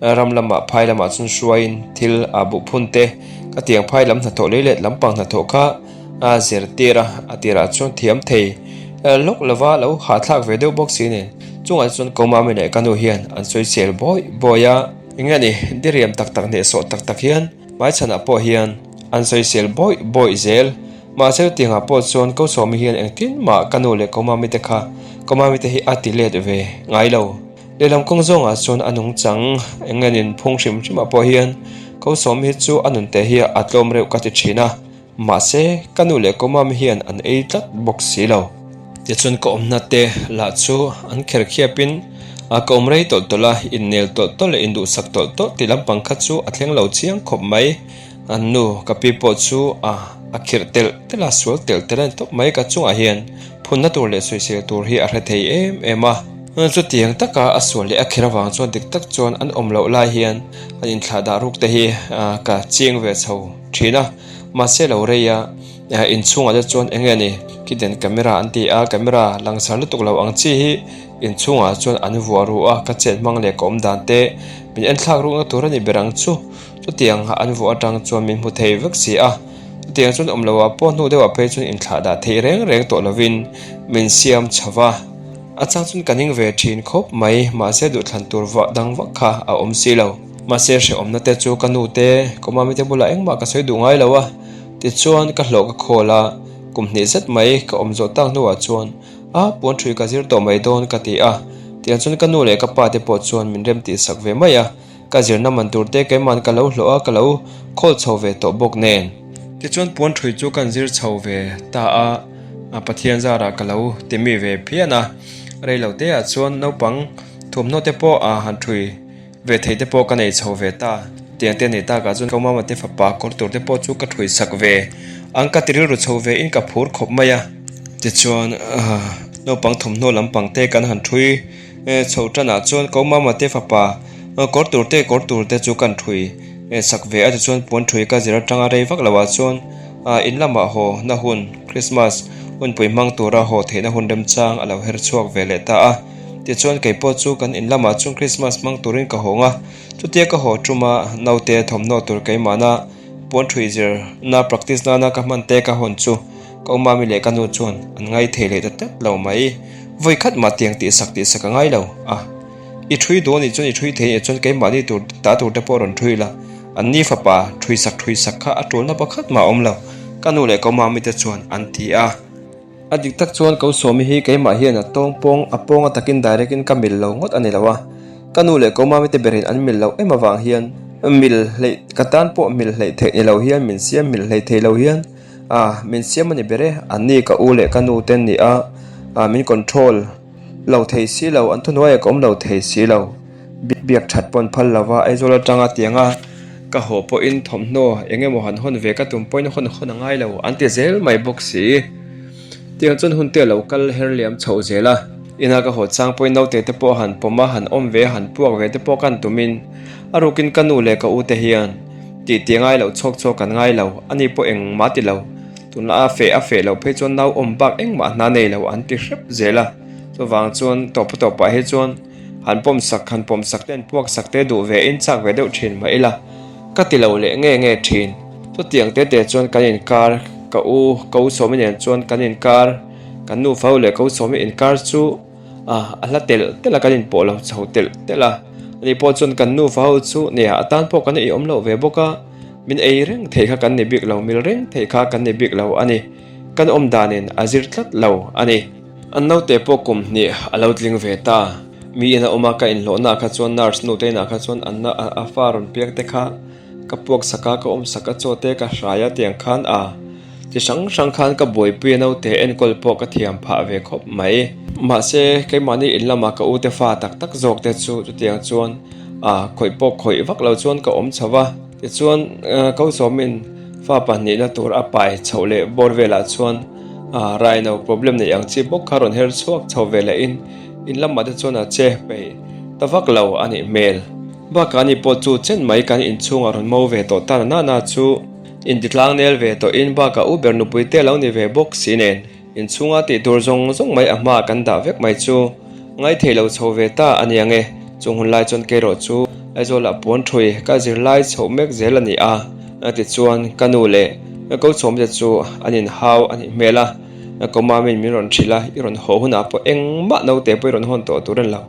ram lamah phai lamah chuan hruaiin thil a buh phun te ka tiang phai lam hnathawh lei leh lampang hnathawh kha a zirtir a, a tirah chuan thiam thei lawk lova lo hahthlak ve deuh bawk si nen chungah chuan ko mami leh ka nu hian an sawisel bawi bawi a, eng nge ni diriam tak tak hnehsawh tak tak hian hmaichhanah pawh hian an sawisel bawi bawi zel. Mahse chutiangah pawh chuan ko Sawmi hian engtin mah ka nu leh ko Mami te kha ko Mami te hi a ti let ve ngai lo. Lehlam kawng zawngah chuan a nungchang eng nge nin phung hrim hrimah pawh hian ko Sawmi hi chu a nunte hi a tlawm reuh ka ti thin a, mahse ka nu leh ko Mami hian an ei tlat bawk si lo. Tichuan ka awmna te lah chu an kher khiapin ka awm rei tawlh tawlh a, innel tawlh tawlh leh induhsak tawlh tawlh tih lampang kha chu a thleng lo chiang khawp mai. An nu ka pi pawh chu a a khirh telh telh a, sual telh telh a ni tawp mai ka chungah hian phunna tur leh sawisel tur hi a hre thei em em a. Chutiang taka a sual leh a khirh avang chuan dik tak chuan an awm loh lai hian an inthlah dah ruk te hi ka ching ve chho thin a, mahse lo rei a inchhungah te chuan eng nge ni hidden camera an ti a, camera langsar lutuk lo ang chi hi inchhungah chuan an vuah ru a, ka chet hmang leh ka awm dan te min enthlak rukna tur a ni ber ang chu. Chutiang an vuah atang chuan min hmu thei vek si a. Chutiang chuan awm loah pawh hnu deuhah phei chuan inthlah dah theih reng reng tawh lovin min siam chho va. A chang chuan ka ning ve thin khawp mai, mahse duhthlan tur vah dang vak kha a awm si lo. Mahse hrehawmna te chu ka nu te, ka mami te bulah engmah ka sawi duh ngai lo a, tichuan ka hlawh ka khawl a, kum hnih zet mai ka awm zawh tak hnuah chuan a puan thui ka zir tawh mai dawn ka ti a, tiang chuan ka nu leh ka pa te pawh chuan min rem tih sak ve mai a. Ka zirna man tur te keiman ka lo hlawh a, ka lo khawl chho ve tawh bawk nen. Tichuan puan thui chu kan zir chho ve ta a, Pathian zarah ka lo ti mi ve phian a, rei lo te ah chuan naupang thuamhnaw te pawh a han thui ve thei te pawh ka nei chho ve ta. Tiang te nei takah chuan ka mama te fapa kawr tur te pawh chu ka thui sak ve ang ka ti rilru chho ve in ka phur khawp mai a. Tichuan naupang thawmhnaw lampang te kan han thui. Chho tanah chuan ko mama te fapa kawr tur te kawr tur te chu kan thui sak ve a tichuan puan thui ka zir atanga rei vak loh ah chuan in lamah haw na hun Christmas hunpui hmang tura haw theihna hun remchang a lo her chhuak ve leh ta a tichuan kei pawh chu kan in lamah chuan Christmas hmang turin ka hawng a chutia ka haw tuma naute thawmhnaw tur keimahna puan thui zir na practice nana ka hman te ka hawn chu Ka umami leh ka nu chuan an ngai thei leh ta tlat lo mai. Vawi khat mah tiang tihsak tihsak a ngai lo a. I thui duh anih chuan i thui thei anih chuan keimahni tur ta tur te pawh rawn thui la. An ni fapa thuisak thuisak kha a tulna pakhat mah a awm lo, ka nu leh ka umami te chuan an ti a. A dik tak chuan ko Sawmi hi keimah hian a tawng pawng a pawng a takin direct in ka mil lo ngawt a ni lo a. Ka nu leh ka umami te berin an mil loh em avang hian mil hleih ka tan pawh mil hleih theih ni lo hian min siam mil hleih thei lo hian A, min siam a ni ber e, an ni ka u leh ka nu te an ni a, a min control lo thei si lo, an thuhnuaiah ka awm lo thei si lo. Biak that pawn phal lo va, Aizawl atanga tianga ka haw pawhin thawmhnaw eng emaw han hawn ve ka tum pawhin hawn hawn a ngai lo an ti zel mai bawk si. Tiang chuan hun te a lo kal her liam chhoh zel a, ina ka haw chang pawhin naute te pawh han pawm a, han awm ve a, han puak ve te pawh ka han tumin a rukin ka nu leh ka u te hian Tih tih ngai loh chhawk chhawk kan ngai lo, ani pawh engmah ti lo. Tunla a feh a feh loh phei chuan nau awm bak engmah hna nei lo an ti hrep zel a. Chuvang chuan tawpa tawpah hi chuan han pawm sak han pawm sak te an puak sak te duh ve in chak ve deuh thin mah ila ka ti lo leh nge nge thin. Chutiang te te chuan kan inkar ka u ka u sawmi nen chuan kan inkar kan nufa ho leh ka u sawmi inkar chu A, a hla telh telh a, kan inpawh lo chho telh telh a. Ani pawh chuan kan nufa ho chu nia a tan pawh kan ei awm loh ve bawk a, min ei reng theih kha kan ni bik lo, mil reng theih kha kan ni bik lo a ni. Kan awm danin a zir tlat lo a ni. An naute pawh kum hnih a lo tling ve ta. Mi ina awm a ka inhlawhnaah kha chuan nurse nute inah kha chuan an a fa rawn piak te kha ka puak sak a, ka awm sak a, chaw te ka hrai a tiang khan a. Chi hrang hrang khan ka buaipui a naute enkawl pawh ka thiam phah ve khawp mai. Mahse, keimahni in lama ka ute fa tak tak zawk te chu chutiang chuan ah khawih pawh khawih vak lo chuan ka awm chho va. Tichuan, ko sawmin fa pahnihna tur a pai chhoh leh bawr velah chuan ah raino problem neih ang chi bawk kha rawn her chhuak chho ve leh in in lamah te chuan a che peih ta vak lo a nih hmel. Bakah ani pawh chu chen mai kan inchhungah rawn mo ve tawh ta na na chu. Intitlang nel ve tawh in bakah u ber nupui te lo ni ve bawk si nen inchhunga tih tur zawng zawng mai a hma kan dah vek mai chu ngaithei lo chho ve ta a nia nge. Chung hun lai chuan kei erawh chu Aizawlah puan thui ka zir lai chhoh mek zel a ni a, tichuan ka nu leh ka ko chhawmte chu an inhau a nih hmel a, ka mamin min rawn hrilh a, i rawn haw hunah pawh engmah naute pawh i rawn hawn tawh tur a ni lo.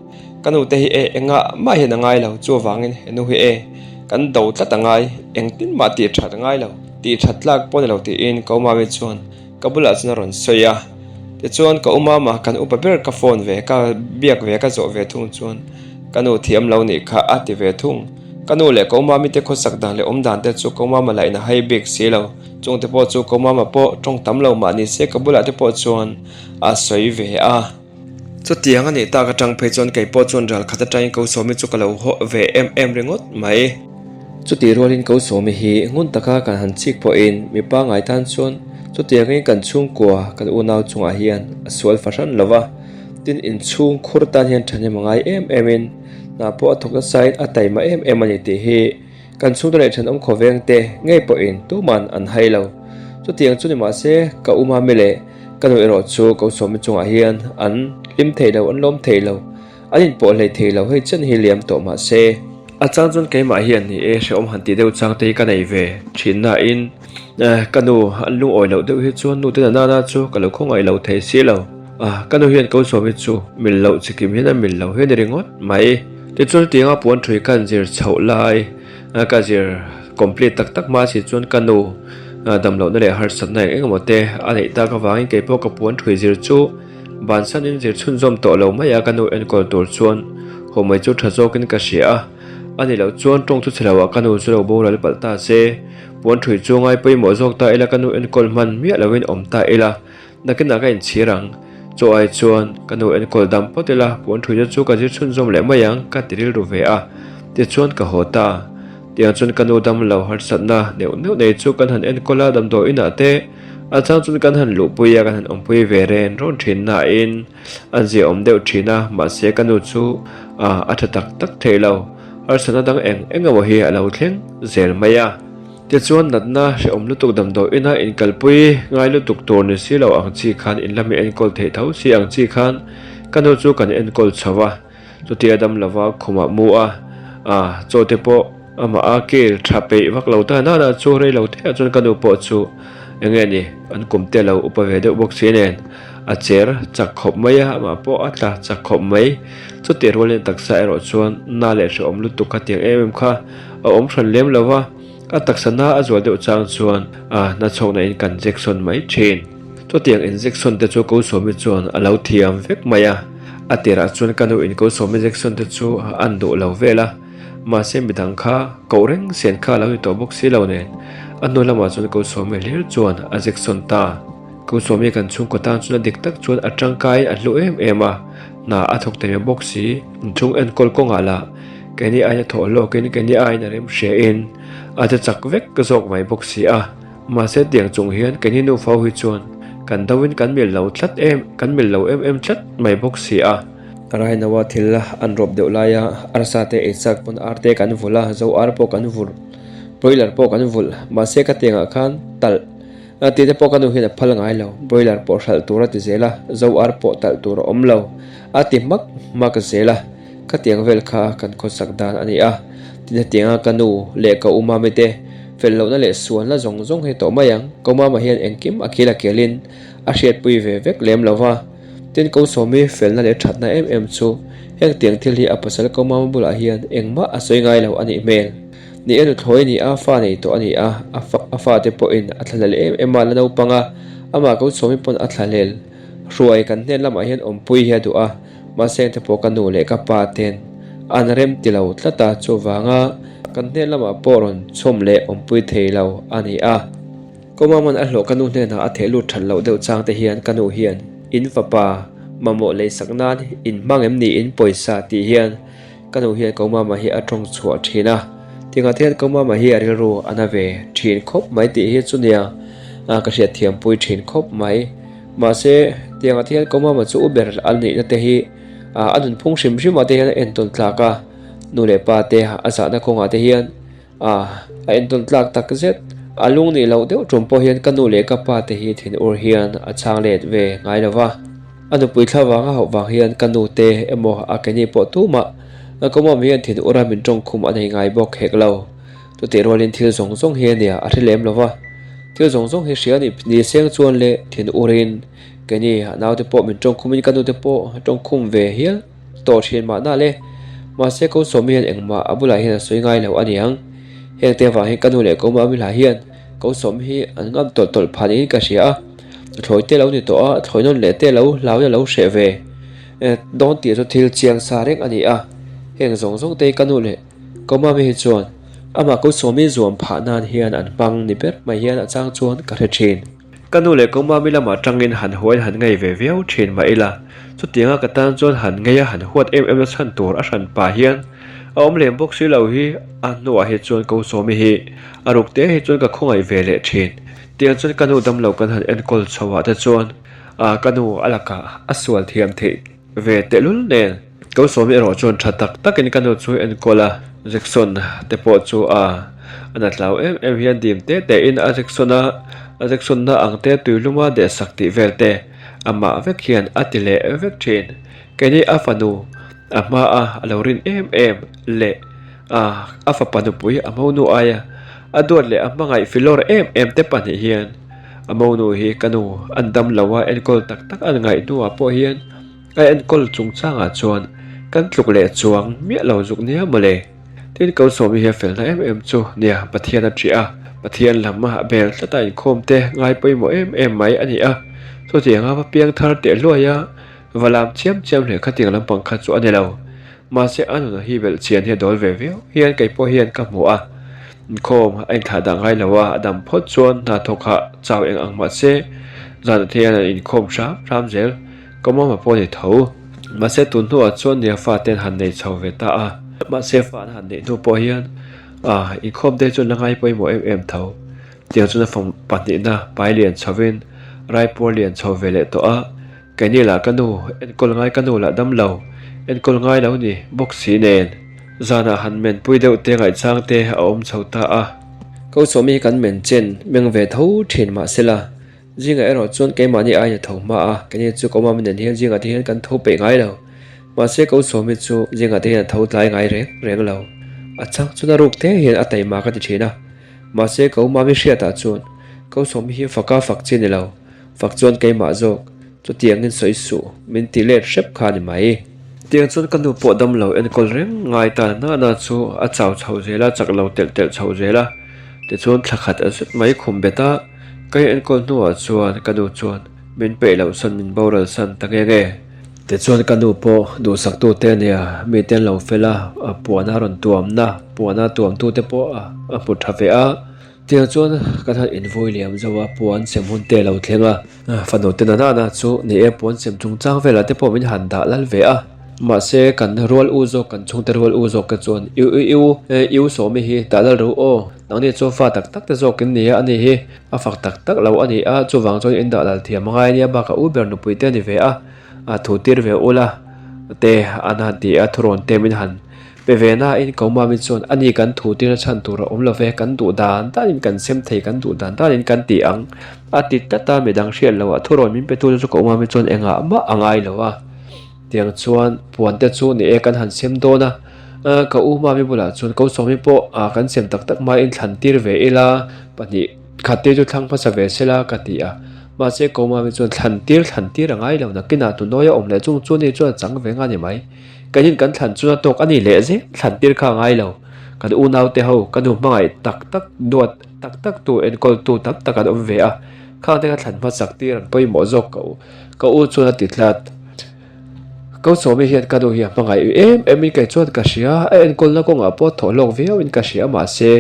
Ka nute hi e engah mah hian a ngai lo, chuvangin he nu hi e kan do tlat a ngai, engtin mah tih that a ngai lo, tih that tlak pawh a ni lo tiin ka umami chuan ka bulah chuan a rawn sawi a. Tichuan ka umama kan upa ber ka phone ve, ka biak ve, ka zawh ve thung chuan ka nu thiam lo nih kha a ti ve thung. Ka nu leh ka umami te khawsak dan leh awm dan te chu ka umama lah in a hai bik si lo, chungte pawh chu ka umama pawh tawng tam lo mah ni se ka bulah te pawh chuan a sawi ve a. Chutiang a nih tak atang phei chuan kei pawh chuan ral khat atangin ko Sawmi chu ka lo haw ve em em ringawt mai. Chutih rualin ko Sawmi hi ngun taka kan han chik pawhin mi pangngai tan chuan chutiangin kan chhungkua kan unau chungah hian a sual fahran lo va, tin inchhung khur tan hian thahnem a ngai em emin hna pawh a thawk nasain a taima em em a ni tih hi Kan chhungte leh thenawm khawveng te ngei pawhin tuman an hai lo. Chutiang chu ni mahse ka u Mami leh ka nu erawh chu ko sawmi chungah hian an hlim thei lo, an lawm thei lo, an inpawh hlei thei lo, hei chen hi liam tawh mahse. A chang chuan keimah hian ni e hrehawm han tih deuh chang te hi ka nei ve thin nain. Ka nu an lungawi loh deuh hi chuan nu te na nana chu ka lo khawngaih lo thei si lo. Ka nu hian ko sawm hi chu mil loh chikim hian a mil lo hian i ringawt mai. Tichuan tianga puan thui khan zir chhoh lai ka zir complete tak tak hma si chuan ka nu damlohna leh harsatna eng eng emaw te a neih tak avangin keipawh ka puan thui zir chu bansanin zir chhunzawm tawh lo mai a ka nu enkawl tur chuan haw mai chu tha zawkin ka hria a. A nih loh chuan tawng chu chhe loah ka nu chu lo boral palh ta se. Puan thui chu ngai pawimawh zawk ta ila ka nu enkawl hman miah loin awm ta ila nakinah ka inchhir ang. Chaw ai chuan ka nu enkawl dam phawt ila puan thui te chu ka zir chhunzawm leh mai ang ka ti rilru ve a tichuan ka haw ta. Tiang chuan ka nu dam lo harsatna neuh neuh nei chu kan han enkawl a damdawi inah te a chang chuan kan han luhpui a kan han awmpui ve ren rawn thin nain an ziaawm deuh thin a mahse ka nu chu a tha tak tak thei lo. Harsatna dang eng eng emaw hi a lo thleng zel mai a. Tichuan natna hrehawm lutuk damdawi ina inkalpui ngai lutuk tur ni si lo ang chi khan in lami enkawl theih tho si ang chi khan ka nu chu kan enkawl chho a. Chutia dam lova khumah mu a, a chaw te pawh amah a kel tha peih vak lo ta nana chu rei lo te ah chuan ka nu pawh chu eng nge ni an kum te lo upa ve deuh bawk si nen a cher chak khawp mai a, amah pawh a tla chak khawp mai. Chutih rualin taksa erawh chuan na leh hrehawm lutuk kha tiang em em kha a awm hran lem lo va, a taksa na a zual deuh chang chuan a na chhawkna in kan injection mai thin. Chutiang injection te chu Kosawmi chuan a lo thiam vek mai a, a tirah chuan ka nu in Kosawmi injection te chu a an duh lo vel a, mahse midang kha koh reng sen kha a lo ni tawh bawk si lo nen a hnu lamah chuan Kosawmi hlir chuan a jection ta. Kosawmi kan chhungkaw tan chuan a dik tak chuan a tangkaiin a hlu em em a. Hna a thawk thei bawk si, inchhung enkawl kawngah lah keini aiin a thawh hlawkin keini aiin a rem hriain a che chak vek zawk mai bawk si a. Mahse tiang chung hian keini nufa hi chuan kan do in kan mil lo tlat em kan mil lo em em tlat mai bawk si a. Rainoa thil an rawp deuh laia arsa te ei chak pawn ar te kan vulh a, zo ar pawh kan vulh, broiler pawh kan vulh, mahse ka tiangah khan talh A tite pawh ka nu hian a phal ngai lo, broiler pawh hralh tur a ti zel a, zo ar pawh talh tur a awm lo, a ti hmak hmak zel a, khatiang vel kha kan khawsak dan a ni a, tin hetianga ka nu leh ka u mami te fel lohna leh sualna zawng zawng hi tawh mai ang, ka u mama hian engkim a khil a kelin a hriatpui ve vek lem lo va, tin ko sawmi felna leh thatna em em chu hengtiang thil hi a pasal ka u mama bulah hian engmah a sawi ngai lo a nih hmel. Ni e nuthlawi a ni a, fa nei tawh a ni a, a fa a fate pawhin a thlahlel em em a, la naupang a, amah ko chhawmi pawn a thlahlel. Hruai kan hnen lamah hian awmpui hi a duh a, mahse engte pawh ka nu leh ka pa ten an rem ti lo tlat a, chuvanga kan hnen lamah pawh rawn chhawm leh awmpui thei lo a ni a. Kawmaman a hlawh ka nu hnenah a theh lut that loh deuh chang te hian ka nu hian in fapa mamawh leisak nan in hmang em ni in pawisa tih hian Ka nu hian Komama hi a tawng chhuah thin a, tingah te hian Komama hi a rilru a na ve thin khawp mai tih hi chu nia ka hriat thiam pui thin khawp mai. Mahse, tiangah te hian Komama chu u ber a nihna te hi a nunphung hrim hrim ah te hian a entawn tlak a, nu leh pa te a zahna kawngah te hian a entawn tlak tak zet. A lung nih loh deuh tum pawh hian ka nu leh ka pa te hi thinur hian a chhang let ve ngai lo va. A nupui thla vang a hauh vang hian ka nu te emaw a keni pawh tumah a kawmawm hian thin ura min tawngkhum a nei ngai bawk hek lo. Chutih rualin thil zawng zawng hi a nia a hre lem lo va. Thil zawng zawng hi hria nih ni seng chuan leh thin urin keni a naute pawh min tawngkhumin ka nute pawh a tawngkhum ve hial tawh thin mahna le. Mahse ko sawmi hian engmah a bulah hian a sawi ngai lo a niang. Heng te vang hian ka nu leh kawmawm hlah hian ko sawm hi an ngam tawlh tawlh phah niin ka hria a. Thlawi te lo ni tawh a, thlawi nawn leh te lo hlauin a lo hreh ve dawn tih chu thil chiang sa reng a ni a. Heng zawng zawng te hi ka nu leh ka mami hi chuan amah ko sawmi zuam phah nan hian an hmang ni ber mai hian a chang chuan ka hre thin. Ka nu leh ka mami lamah tangin han huain han ngei ve viau thin mah ila, chutianga ka tan chuan han ngei a han huat em em na chhan tur a hran pah hian a awm lem bawk si lo hi a hnuah hi chuan ko sawmi hi a ruk te hi chuan ka khawngaih ve leh thin. Tiang chuan ka nu damlo kan han enkawl chho ah te chuan ah ka nu a lakah a sual thiam theih ve tehlul nen. Ko sawmi erawh chuan tha tak takin ka nu chu enkawl a, Jackson te pawh chu a a na tlau em em hian dim te te in a Jackson a a Jackson na ang te tuilum a dehsak tih vel te amah vek hian a ti leh vek thin. Keini a fanu a hma a a lo rin em em leh a a fapa nupui a monu aia. A duat leh a hmangaih filawr em em te pahnih hian a monu hi ka nu an dam lo a enkawl tak tak an ngaih hnuah pawh hian a enkawl chungchangah chuan kan tluk leh chuang miah lo zuk nia mawle. Tin ko sawmi hi a felna em em chu nia Pathian a ṭih a, Pathian lam a bel tlat a inkhawm te ngai pawimawh em em mai a ni a, chutianga va piang thar teh hluai a va lam chiam chiam hle khatiang lampang kha chu a ni lo. Mahse a nuna hi belh chian hi a dawl ve viau hian kei pawh hian ka hmu a, inkhawm a inthlah dah ngai lo a, a dam phawt chuan hna thawk hah chau eng ang mahse zanah te hian an inkhawm hram hram zel. Ka mama pawh a ni tho. Mahse tun hnuah chuan nia fa te an han nei chho ve ta a. Mahse fa an han neih hnu pawh hian ah inkhawm te chuan la ngai pawimawh em em tho. Tiang chuan a fam pahnihna pai lian chhovin raipuar lian chho ve leh tawh a. Keini lah ka nu enkawl ngai ka nu lah dam lo enkawl ngai lo ni bawk si nen. Zanah han men pui deuh te ngaihchang te a awm chho ta a. Ko sawmi hi kan men chen meng ve tho thin mahsela Zingah erawh chuan keimahni aiin a tho hma a, keini chu ka mami nen hian zingah te hian kan tho peih ngai lo. Mahse ko sawmi chu zingah te hian a tho tlai ngai reng reng lo. A chang chuan a ruk te hian a taima ka ti thin a. Mahse ko mami hriatah chuan ko sawmi hi faka fak chi a ni lo, fak chuan keimah zawk chutiangin sawi suh min ti let hrep kha a ni mai. Tiang chuan ka nu pawh dam lo enkawl reng ngai ta na na chu a chau chho zel a, chak lo telh telh chho zel a. Tichuan thla khat a zet mai khum bet a. Ka enkawl hnuah chuan ka nu chuan min peih loh san min boral san ta nge nge. Tichuan ka nu pawh duhsaktu te a nia, mite an lo fel a, a puan a rawn tuamna, puan a tuamtu te pawh a hmu tha ve a. Tiang chuan kan han invui liam zauh a, puan sem hun te a lo thleng a, fanu te na nana chu ni e puan sem chungchang velah te pawh min han dah lal ve a. Mahse kan rual u zawk kan chhungte rual u zawk te chuan iu iu iu sawmi hi dah lal ru aw. Nangni chu fa tak tak te zawk in ni a, ani hi a fak tak tak lo a ni a, chuvang chuan in dah lal thiam a ngai a nia, bakah u ber nupui te a ni ve a, a thu tir ve ula te an han ti a, thurawn te min han pe ve na in ko mami chuan ani kan thu tirna chhan tur a awm lo ve, kan duh dan dan in kan sem thei, kan duh dan dan in kan ti ang a ti tlat a, midang hriat loh ah thurawn min pe tu te chu ko mami chuan engah mah a ngai lo a. Tiang chuan puan te chu ni e kan han sem dawn a, ka u mami bulah chuan ko sawmi pawh kan sem tak tak hmain thlan tir ve ila pahnih khat te chu thlang hmasa ve sela ka ti a, mahse ko mami chuan thlan tir thlan tir a ngai lo nakinah tunawi a awm leh chung chu ni chuan a chang ve nga ni mai, keinin kan thlan chuna tawk a ni leh zel thlan tir kha a ngai lo, kan unau te ho ka nu hmangaih tak tak duat tak tak tu enkawl tu tam tak an awm ve a, khang te kha thlan hmasak tir an pawimawh zawk ka u. Ka u chuan a ti tlat. Ka sawmi hian ka nu hi a hmangaih em em in kei chuan ka hria, a enkawlna kawngah pawh thawh hlawk viau in ka hria mahse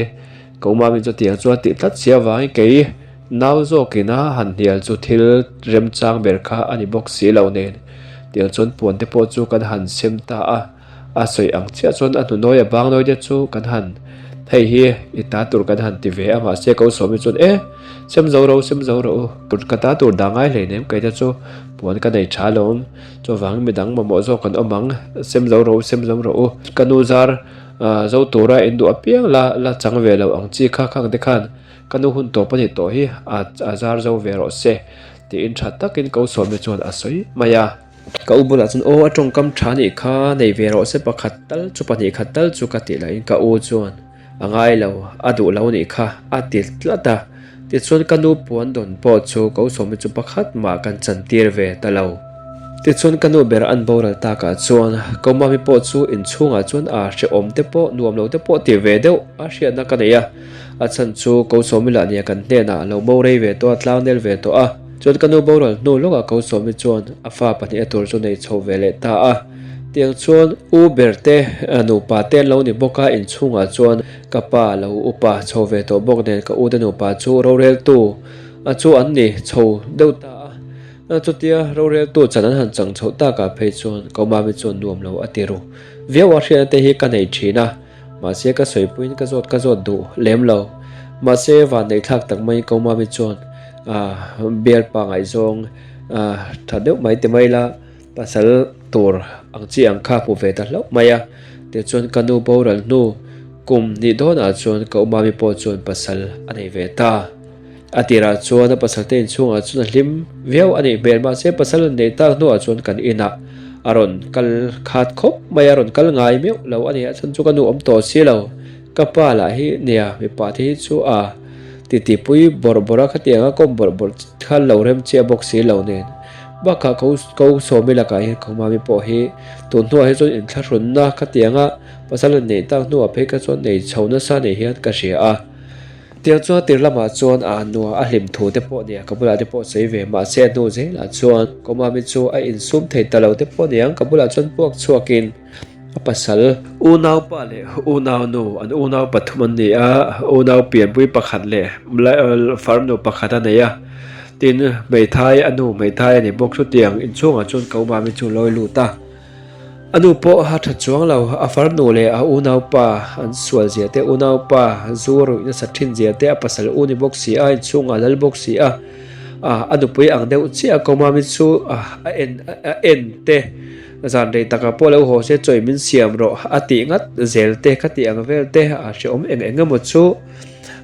ka u mami chu tiang chuan tih tlat si avangin kei nau zawkin a han hnial chu thil remchang ber kha a ni bawk si lo nen tiang chuan puan te pawh chu kan han sem ta a. A sawi ang chiah chuan a hnunawi a bangnawi te chu kan han hei hi i ta tur kan han ti ve a mahse ko sawmi chuan e sem zo ro sem zo rawh u ka ta tur dah ngai hlei nem kei te chu puan ka nei tha lo awm chuvangin midang mamawh zawk kan awm ang sem zo rawh u sem zo rawh u ka nu zar ah zo tura in duh apiang la la chang ve lo ang chi kha khang te khan ka nu hun tawp a ni tawh hi a a zar zo ve rawh se tiin tha takin ko sawmi chuan a sawi mai a. Ka u bulah chuan aw a tawngkam tha nih kha nei ve rawh se pakhat tal chu pahnih khat tal chu ka tih lahin ka u chuan a ngai lo a duh lo nih kha a ti tlat a tichuan ka nu puan dawn pawh chu ka u sawmi chu pakhat mah kan chan tir ve ta lo. Tichuan ka nu ber an boral takah chuan ka u mami pawh chu inchhungah chuan a hrehawm te pawh nuam lo te pawh ti ve deuh a hriatna ka nei a a chhan chu ka u sawmi lah nia kan hnenah a lo bo rei ve tawh a tlangnel ve tawh a. Chuan ka nu boral hnu lawkah ko sawmi chuan a fa pahnih a tur chu nei chho ve leh ta a. Tiang chuan u ber te nupa te an lo ni bawk a, inchhungah chuan ka pa lo upa chho ve tawh bawk nen ka u te nupa chu roreltu a chu an ni chho deuh ta a. Chutia roreltu chan an han chang chhoh takah phei chuan ka mami chuan nuam lo a ti ru viau a, hriatna te hi ka nei thin a. Mahse ka sawipuiin ka zawt ka zawt duh lem lo. Mahse van neih thlak tak mai ko mami chuan ah bialpa ngaihzawng ah tha deuh mai ti mai la pasal tur ang chi ang kha hmu ve ta hlauh mai a. Tichuan ka nu boral hnu kum hnih dawnah chuan ka u mami pawh chuan pasal a nei ve ta. A tirah chuan a pasal te inchhungah chuan a hlim viau a nih hmel mahse pasal an neih tak hnuah chuan kan inah a rawn kal khat khawp mai a rawn kal ngai meuh lo a ni a chhan chu ka nu awm tawh si lo. Ka pa lah hi nia mipa te hi chu a titi pui bawrh bawrh a khatiang a kawm bawrh bawrh kha lo rem chiah bawk si lo nen. Bakah ko ko Sawmi lakah hian ka mami pawh hi tun hnuah hi chuan inthlahrunna khatiang a pasal an neih tak hnuah phei kha chuan nei chho nasa nei hian ka hria a. Tiang chuan tir lamah chuan a nua a hlim thu te pawh nia ka bulah te pawh sawi ve mahse a hnu zelah chuan ka mami chu a insum thei ta lo te pawh niang ka bulah chuan puak chhuakin a pasal unaupa leh unau nu an unau pathum an ni a unau pianpui pakhat leh farnu pakhat a nei a tin hmeithai a nu hmeithai a ni bawk chutiang inchhungah chuan ka mami chu lawi lut a. A nu pawh a tha chuang lo, a farnu leh a unaupa an sual zia te, unaupa zu a ruih nasat thin zia te, a pasal u ni bawk si a, inchhungah lal bawk si a, a nupui ang deuh chiah a Komami chu a en a en te, zan rei takah pawh lo haw se chawi min siam rawh a tih ngat zel te, ka tih ang vel te, a hrehawm eng eng emaw chu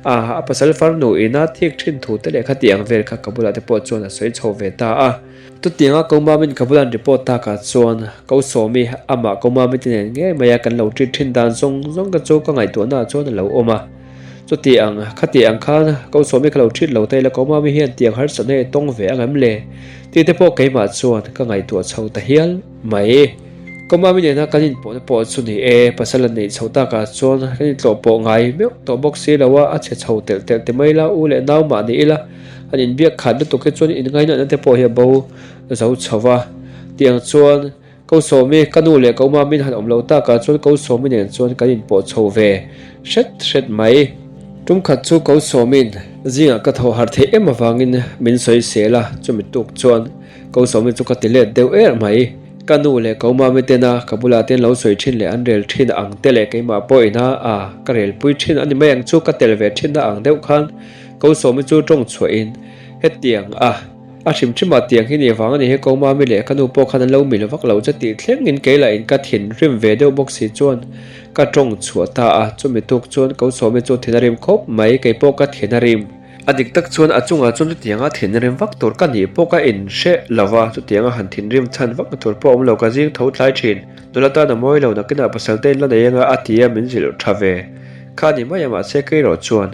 a pasal farnu ina thik thin thu te leh kha tih ang vel kha ka bulah te pawh chuan a sawi chho ve ta a. Chutianga ko Mamin ka bulan report takah chuan ko Sawmi amah ko Mami te nen ngei maia kan lo treat thin dan zawng zawng ka chu ka ngaihtuahnaah chuan a lo awm a. Chuti ang, khati ang khan ko Sawmi ka lo treat lo ta ila ko Mami hian tiang harsatna hi a tawng ve ang em le? Tih te pawh keimah chuan ka ngaihtuah chho ta hial mai. Ko Mami nena kan inpawhna pawh chu ni e, pasal an neih chho takah chuan kan intlawh pawh ngai meuh tawh bawk si lo a, a chhe chho telh telh ti mai ila u leh nau mah ni ila, An inbiak khat lutuk hi chuan inngainatna te pawh hi a bo zo chho va. Tiang chuan Ko Sawmi, ka nu leh ka uma min han awm lo takah chuan Ko Sawmi nen chuan kan inpawh chho ve hret hret mai. Tum khat chu Ko Sawmi'n zingah ka thaw harh theih em avangin min sawi sel a, chumi tuk chuan Ko Sawmi chu ka ti let deuh er mai. Ka nu leh ka uma mi tena ka bulah te an lo sawi thin leh an rel thin ang te leh keimah pawhin a ka relpui thin a ni mai ang chu ka tel ve thinna ang deuh khan Ko Sawmi chu tawng chhuahin, Hetiang a, a hrim hrimah tiang hi ni vang a ni hi Ko Mami leh ka nu pawh khan an lo mil vak lo che tih thlengin kei lah in ka thinrim ve deuh bawk si chuan ka tawng chhuah ta a, chumi tuk chuan Ko Sawmi chu thin a rim khawp mai, kei pawh ka thin a rim. A dik tak chuan a chungah chuan chutianga thinrim vak tur ka nih pawh ka inhre lo va, chutianga han thinrim chhan vak na tur pawh a awm lo, ka zing tho tlai thin. Nula tan a mawi lo, nakinah pasal te in la nei anga a ti a min zilh tha ve kha a ni mai a, mahse kei erawh chuan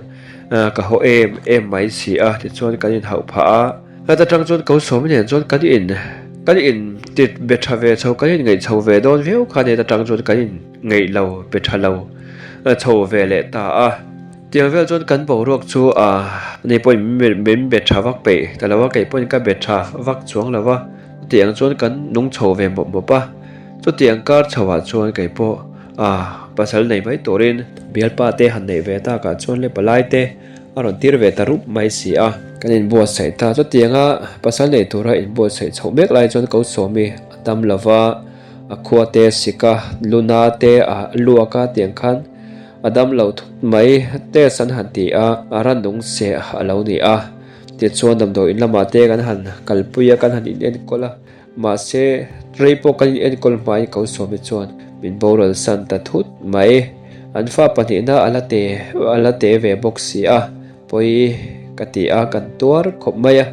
Ka haw em em mai si a, tichuan kan inhauh phah a. Hlat atang chuan ko sawm nen chuan kan in kan in tit be tha ve chho, kan in ngaih chho ve dawn viau kha nen atang chuan kan in ngaih lo be tha lo chho ve leh ta a. Tiang vel chuan kan boruak chu a ni pawhin min be tha vak peih ta lo a, kei pawhin ka be tha vak chuang lo va. Chutiang chuan kan nung chho ve mawp mawp a, chutiang kar chho ah chuan kei pawh A, pasal nei mai turin bialpa te han neih ve takah chuan le palai te a rawn tir ve ta rup mai si a. Kan inbuatsaih ta chutianga pasal nei tura inbuatsaih chhoh mek lai chuan ko Sawmi a dam lo va, a khua te sika luna te a luak a tiang khan a dam lo thut mai test an han ti a, a rannung seh a lo ni a. Tichuan damdawiin lamah te kan han kalpui a, kan han inenkawl a. Mahse, rei pawh kan inenkawl hmain ko Sawmi chuan min boral san ta thut mai. An fa pahnihna a la te a la te ve bawk si a, pawi ka ti a, kan tuar khawp mai a.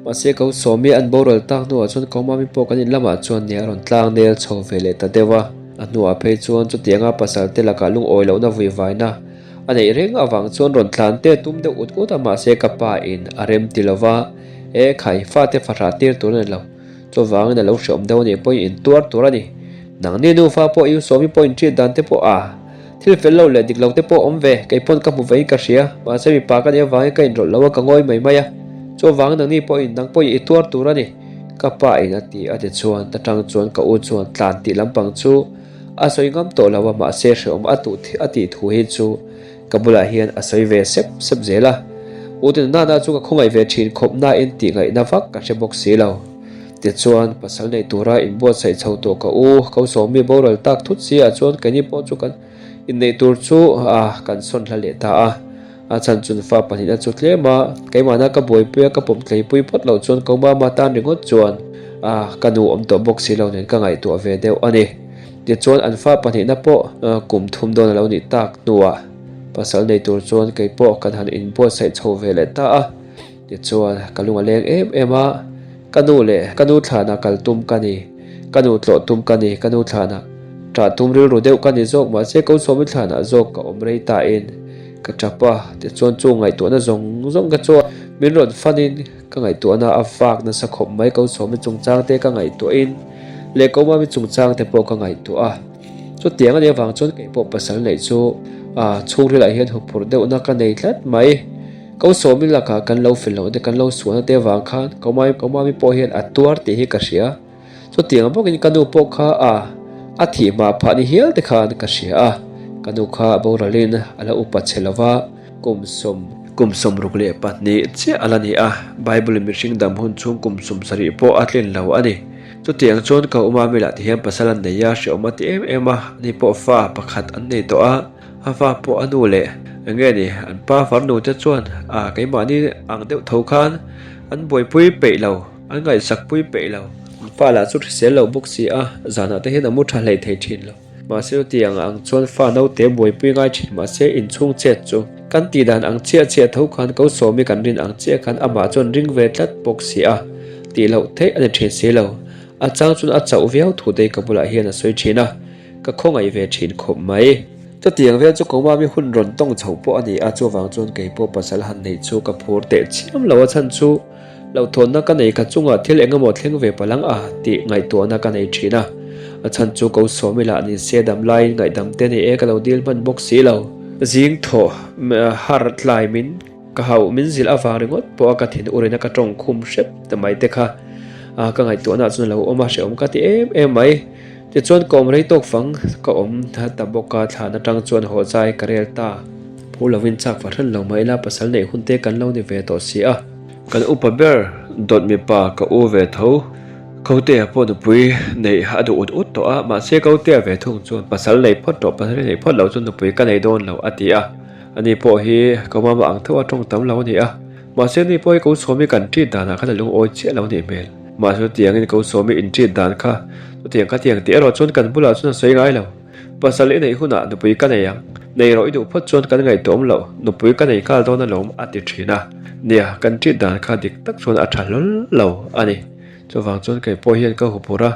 Mahse, ko Sawmi an boral tak hnuah chuan ko Mami pawh kan in lamah chuan nia a rawn tlang nel chho ve leh ta deuh a. A hnuah phei chuan chutianga pasal te lakah lungawi lohna vuivaina a neih reng avang chuan rawn tlan te tum deuh ut ut a, mahse ka pa in a rem ti lova. E khai, fate fahrah tir tur a ni lo. Chuvangin a lo hreawm deuh a nih pawhin in tuar tur a ni. Nangni nufa pawh i usawmi pawh in ṭit dan te pawh a thil fel lo leh dik lo te pawh awm ve. Kei pawn ka hmu veiin ka hria. Mahse mipa ka nih avangin ka inrawlh lo a, ka ngawi mai mai a. Chuvangin nangni pawhin nang pawhin i tuar tur a ni. Ka pa in a ti a ti chuan ta tang chuan ka u chuan tlan tih lampang chu a sawi ngam tawh lo a, mahse hreawm a tuh a tih thu hi chu Ka bulah hian a sawi ve sep sep zel a, U Tinana chu ka khawngaih ve thin khawp nain tih ngaihna vak ka hre bawk si lo. Tichuan, pasal nei tura inbuatsaih chho tawh ka u, ko Sawmi boral tak thut si ah chuan keini pawh chu kan inneih tur chu a kan sawn hla leh ta a. A chhan chun fa pahnihna chu tlem a, keimahna ka buaipui a, ka pawm tleipui phawt loh chuan ko mama tan ringawt chuan a ka nu awm tawh bawk si lo nen ka ngaihtuah ve deuh a ni. Tichuan an fa pahnihna pawh kum thum dawn a lo nih tak hnuah pasal nei tur chuan kei pawh kan han inbuatsaih chho ve leh ta a. Tichuan ka lung a leng em em a, ka nu leh ka nu thlanah kal tum ka ni, ka nu tlawh tum ka ni, ka nu thlanah. Ṭah tum rilru deuh ka ni zawk mahse ko sawmi thlanah zawk ka awm rei ta in ka ṭap a, tichuan chu ngaihtuahna zawng zawng ka chuan min rawn fanin ka ngaihtuahna a vak nasa khawp mai ko sawmi chungchang te ka ngaihtuahin leh ko mami chungchang te pawh ka ngaihtuah a. Chutiang a nih avang chuan kei pawh pasal neih chu a chhungrilah hian huphurh deuhna ka nei tlat mai. Ko sawmi lakah kan lo fel loh te kan lo sualna te avang khan ko mami ko mami pawh hian a tuar tih hi ka hria. Chutiang bawkin ka nu pawh kha a a thih hma phah ni hial te khan ka hria a, ka nu kha boralin a la upa chhe lo va, kum sawm kum 62 chiah a la ni a, Bible in mihring dam hun chhung kum 70 pawh a tlin lo a ni. Chutiang chuan ka uma mi lah ti hian pasal an nei a, hrehawm a ti em em a, ani pawh fa pakhat an nei tawh a, a fa pawh a nu leh eng nge ni an pa farnu te chuan a keimahni ang deuh tho khan an buaipui peih lo. An ngaihsak pui peih lo. An fa lah chu hrisel lo bawk si a, zanah te hian a mu tha hlei thei thin lo. Mahse chutiang ang chuan fa naute buaipui ngai thin mahse inchhung chet chu kan tih dan ang chiah chiah tho khan ko sawmi kan rin ang chiah khan amah chuan ring ve tlat bawk si a, tih loh theih a ni thin si lo. A chang chuan a chauh viau thu te ka bulah hian a sawi thin a, ka khawngaih ve thin khawp mai. Chutiang vel chu Komami hun rawn tawng chho pawh a ni a, chuvang chuan kei pawh pasal han neih chu ka phur teh chiam lo a chhan chu. Hlauhthawnna ka nei kha chungah thil eng emaw thleng ve palang a tih ngaihtuahna ka nei thin a. A chhan chu ko sawm ila ni se dam laiin ngaihdam te ni e ka lo dil hman bawk si lo. Zing thaw har tlai min ka hauh min zilh avang ringawt pawh a ka thin urina ka tawng khum hrep ta mai te kha ka ngaihtuahna chuan a lo awm a hrehawm ka ti em em mai. Tichuan ka awm rei tawk fang ka awm ta bawk a thlan atang chuan haw zai ka rel ta. Phur lovin chak fahran lo mah ila pasal neih hun te kan lo ni ve tawh si a. Kan upa ber dawt mipa ka u ve tho. Kotea pawh nupui neih a duh ut ut tawh a, mahse Kotea ve thung chuan pasal nei phawt tawh, pasal nei phawt lo chuan nupui ka nei dawn lo a ti a. Ani pawh hi ka mama ang tho a tawng tam lo a ni a, mahse ani pawh hi ko sawmi kan ṭit danah khan a lungawi chiah lo a nih hmel. Mahse chutiangin ko sawmi in ṭit dan kha chutiang kha tiang tih erawh chuan kan bulah chuan a sawi ngai lo. Pasal i neih hunah nupui ka nei ang, nei rawh i duh phawt chuan kan ngaihtuahawm loh, nupui ka nei nghal dawn alawm a ti thin a. Nia, kan ṭit dan kha dik tak chuan a ṭha hlawl lo a ni. Chuvang chuan kei pawh hian ka huphurh a,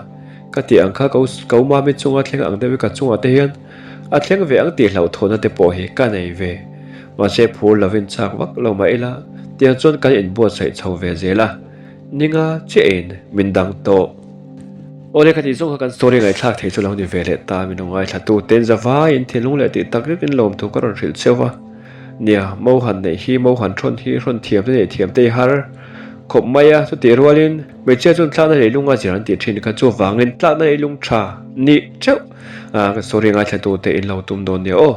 ka tih ang kha ka umami chunga thleng ang deuh i ka chungah te hian a thleng ve ang tih hlauhthawhna te pawh hi ka nei ve. Mahse phur lovin chak vak lo mah ila, tiang chuan kan inbuatsaih chho ve zel a. Ninga chiahin min dang tawh. Awle ka tih zawng kha kan story ngaihthlak thei chu lo ni ve leh ta min lo ngaithla tu ten zavaiin thinlung leh tih tak zetin lawmthu ka rawn hrilh cheu a. Nia, Mohan neih hi Mohan hrawn hi hrawn thiam te neih thiam te i har khawp mai a, chutih rualin hmeichhia chuan tlakna leilung a zir an tih thin kha chuvangin tlakna leilung tha nih teuh a ka story ngaithla tu te in lo tum dawn nia aw.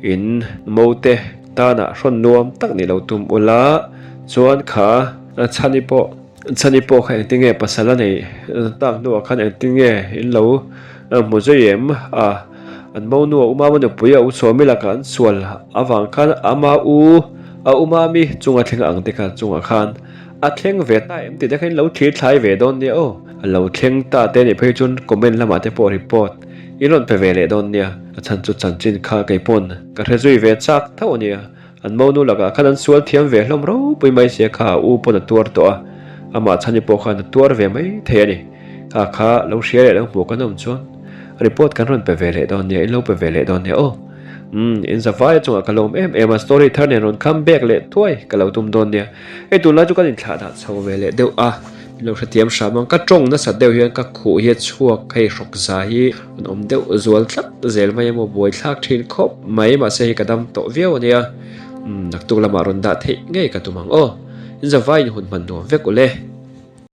In mo te tanah hrawn nuam tak nih lo tum ula chuan kha. Chhani pawh Chhani pawh kha engtin nge pasal a neih tak hnuah khan engtin nge in lo hmu zui em a, an monu a umama nupui a u Sawmi lakah an sual avang khan ama u a umami chunga thleng ang te kha chungah khan a thleng ve ta em tih te kha in lo thlir thlai ve dawn nia aw. A lo thleng ta te nih phei chuan comment lamah te pawh report in rawn pe ve leh dawn nia, a chhan chu chanchin kha kei pawn ka hre zui ve chak tho a nia. An monu lakah khan an sual thiam ve hlawm ropui mai sia kha a u pawn a tuar tawh a, amah chhani pawh khan a tuar ve mai thei a ni. Kha kha lo hria leh lo hmuh kan awm chuan report kan rawn pe ve leh dawn nia, in lo pe ve leh dawn nia aw. Umm, in zavaia chungah ka lawm em em a, story thar nen rawn come back leh thuai ka lo tum dawn nia. Hei tunlai chu kan inthlah dah chho ve leh deuh a, min lo hrethiam hram ang, ka tawng nasat deuh hian ka khuh hi a chhuak hei hrawk za hi an awm deuh zual tlat zel mai emaw buaithlak thin khawp mai mahse hei ka dam tawh viau ania umm naktuk lamah rawn dah theih ngei ka tum ang aw in zavaiin hun hman nuam vek ule.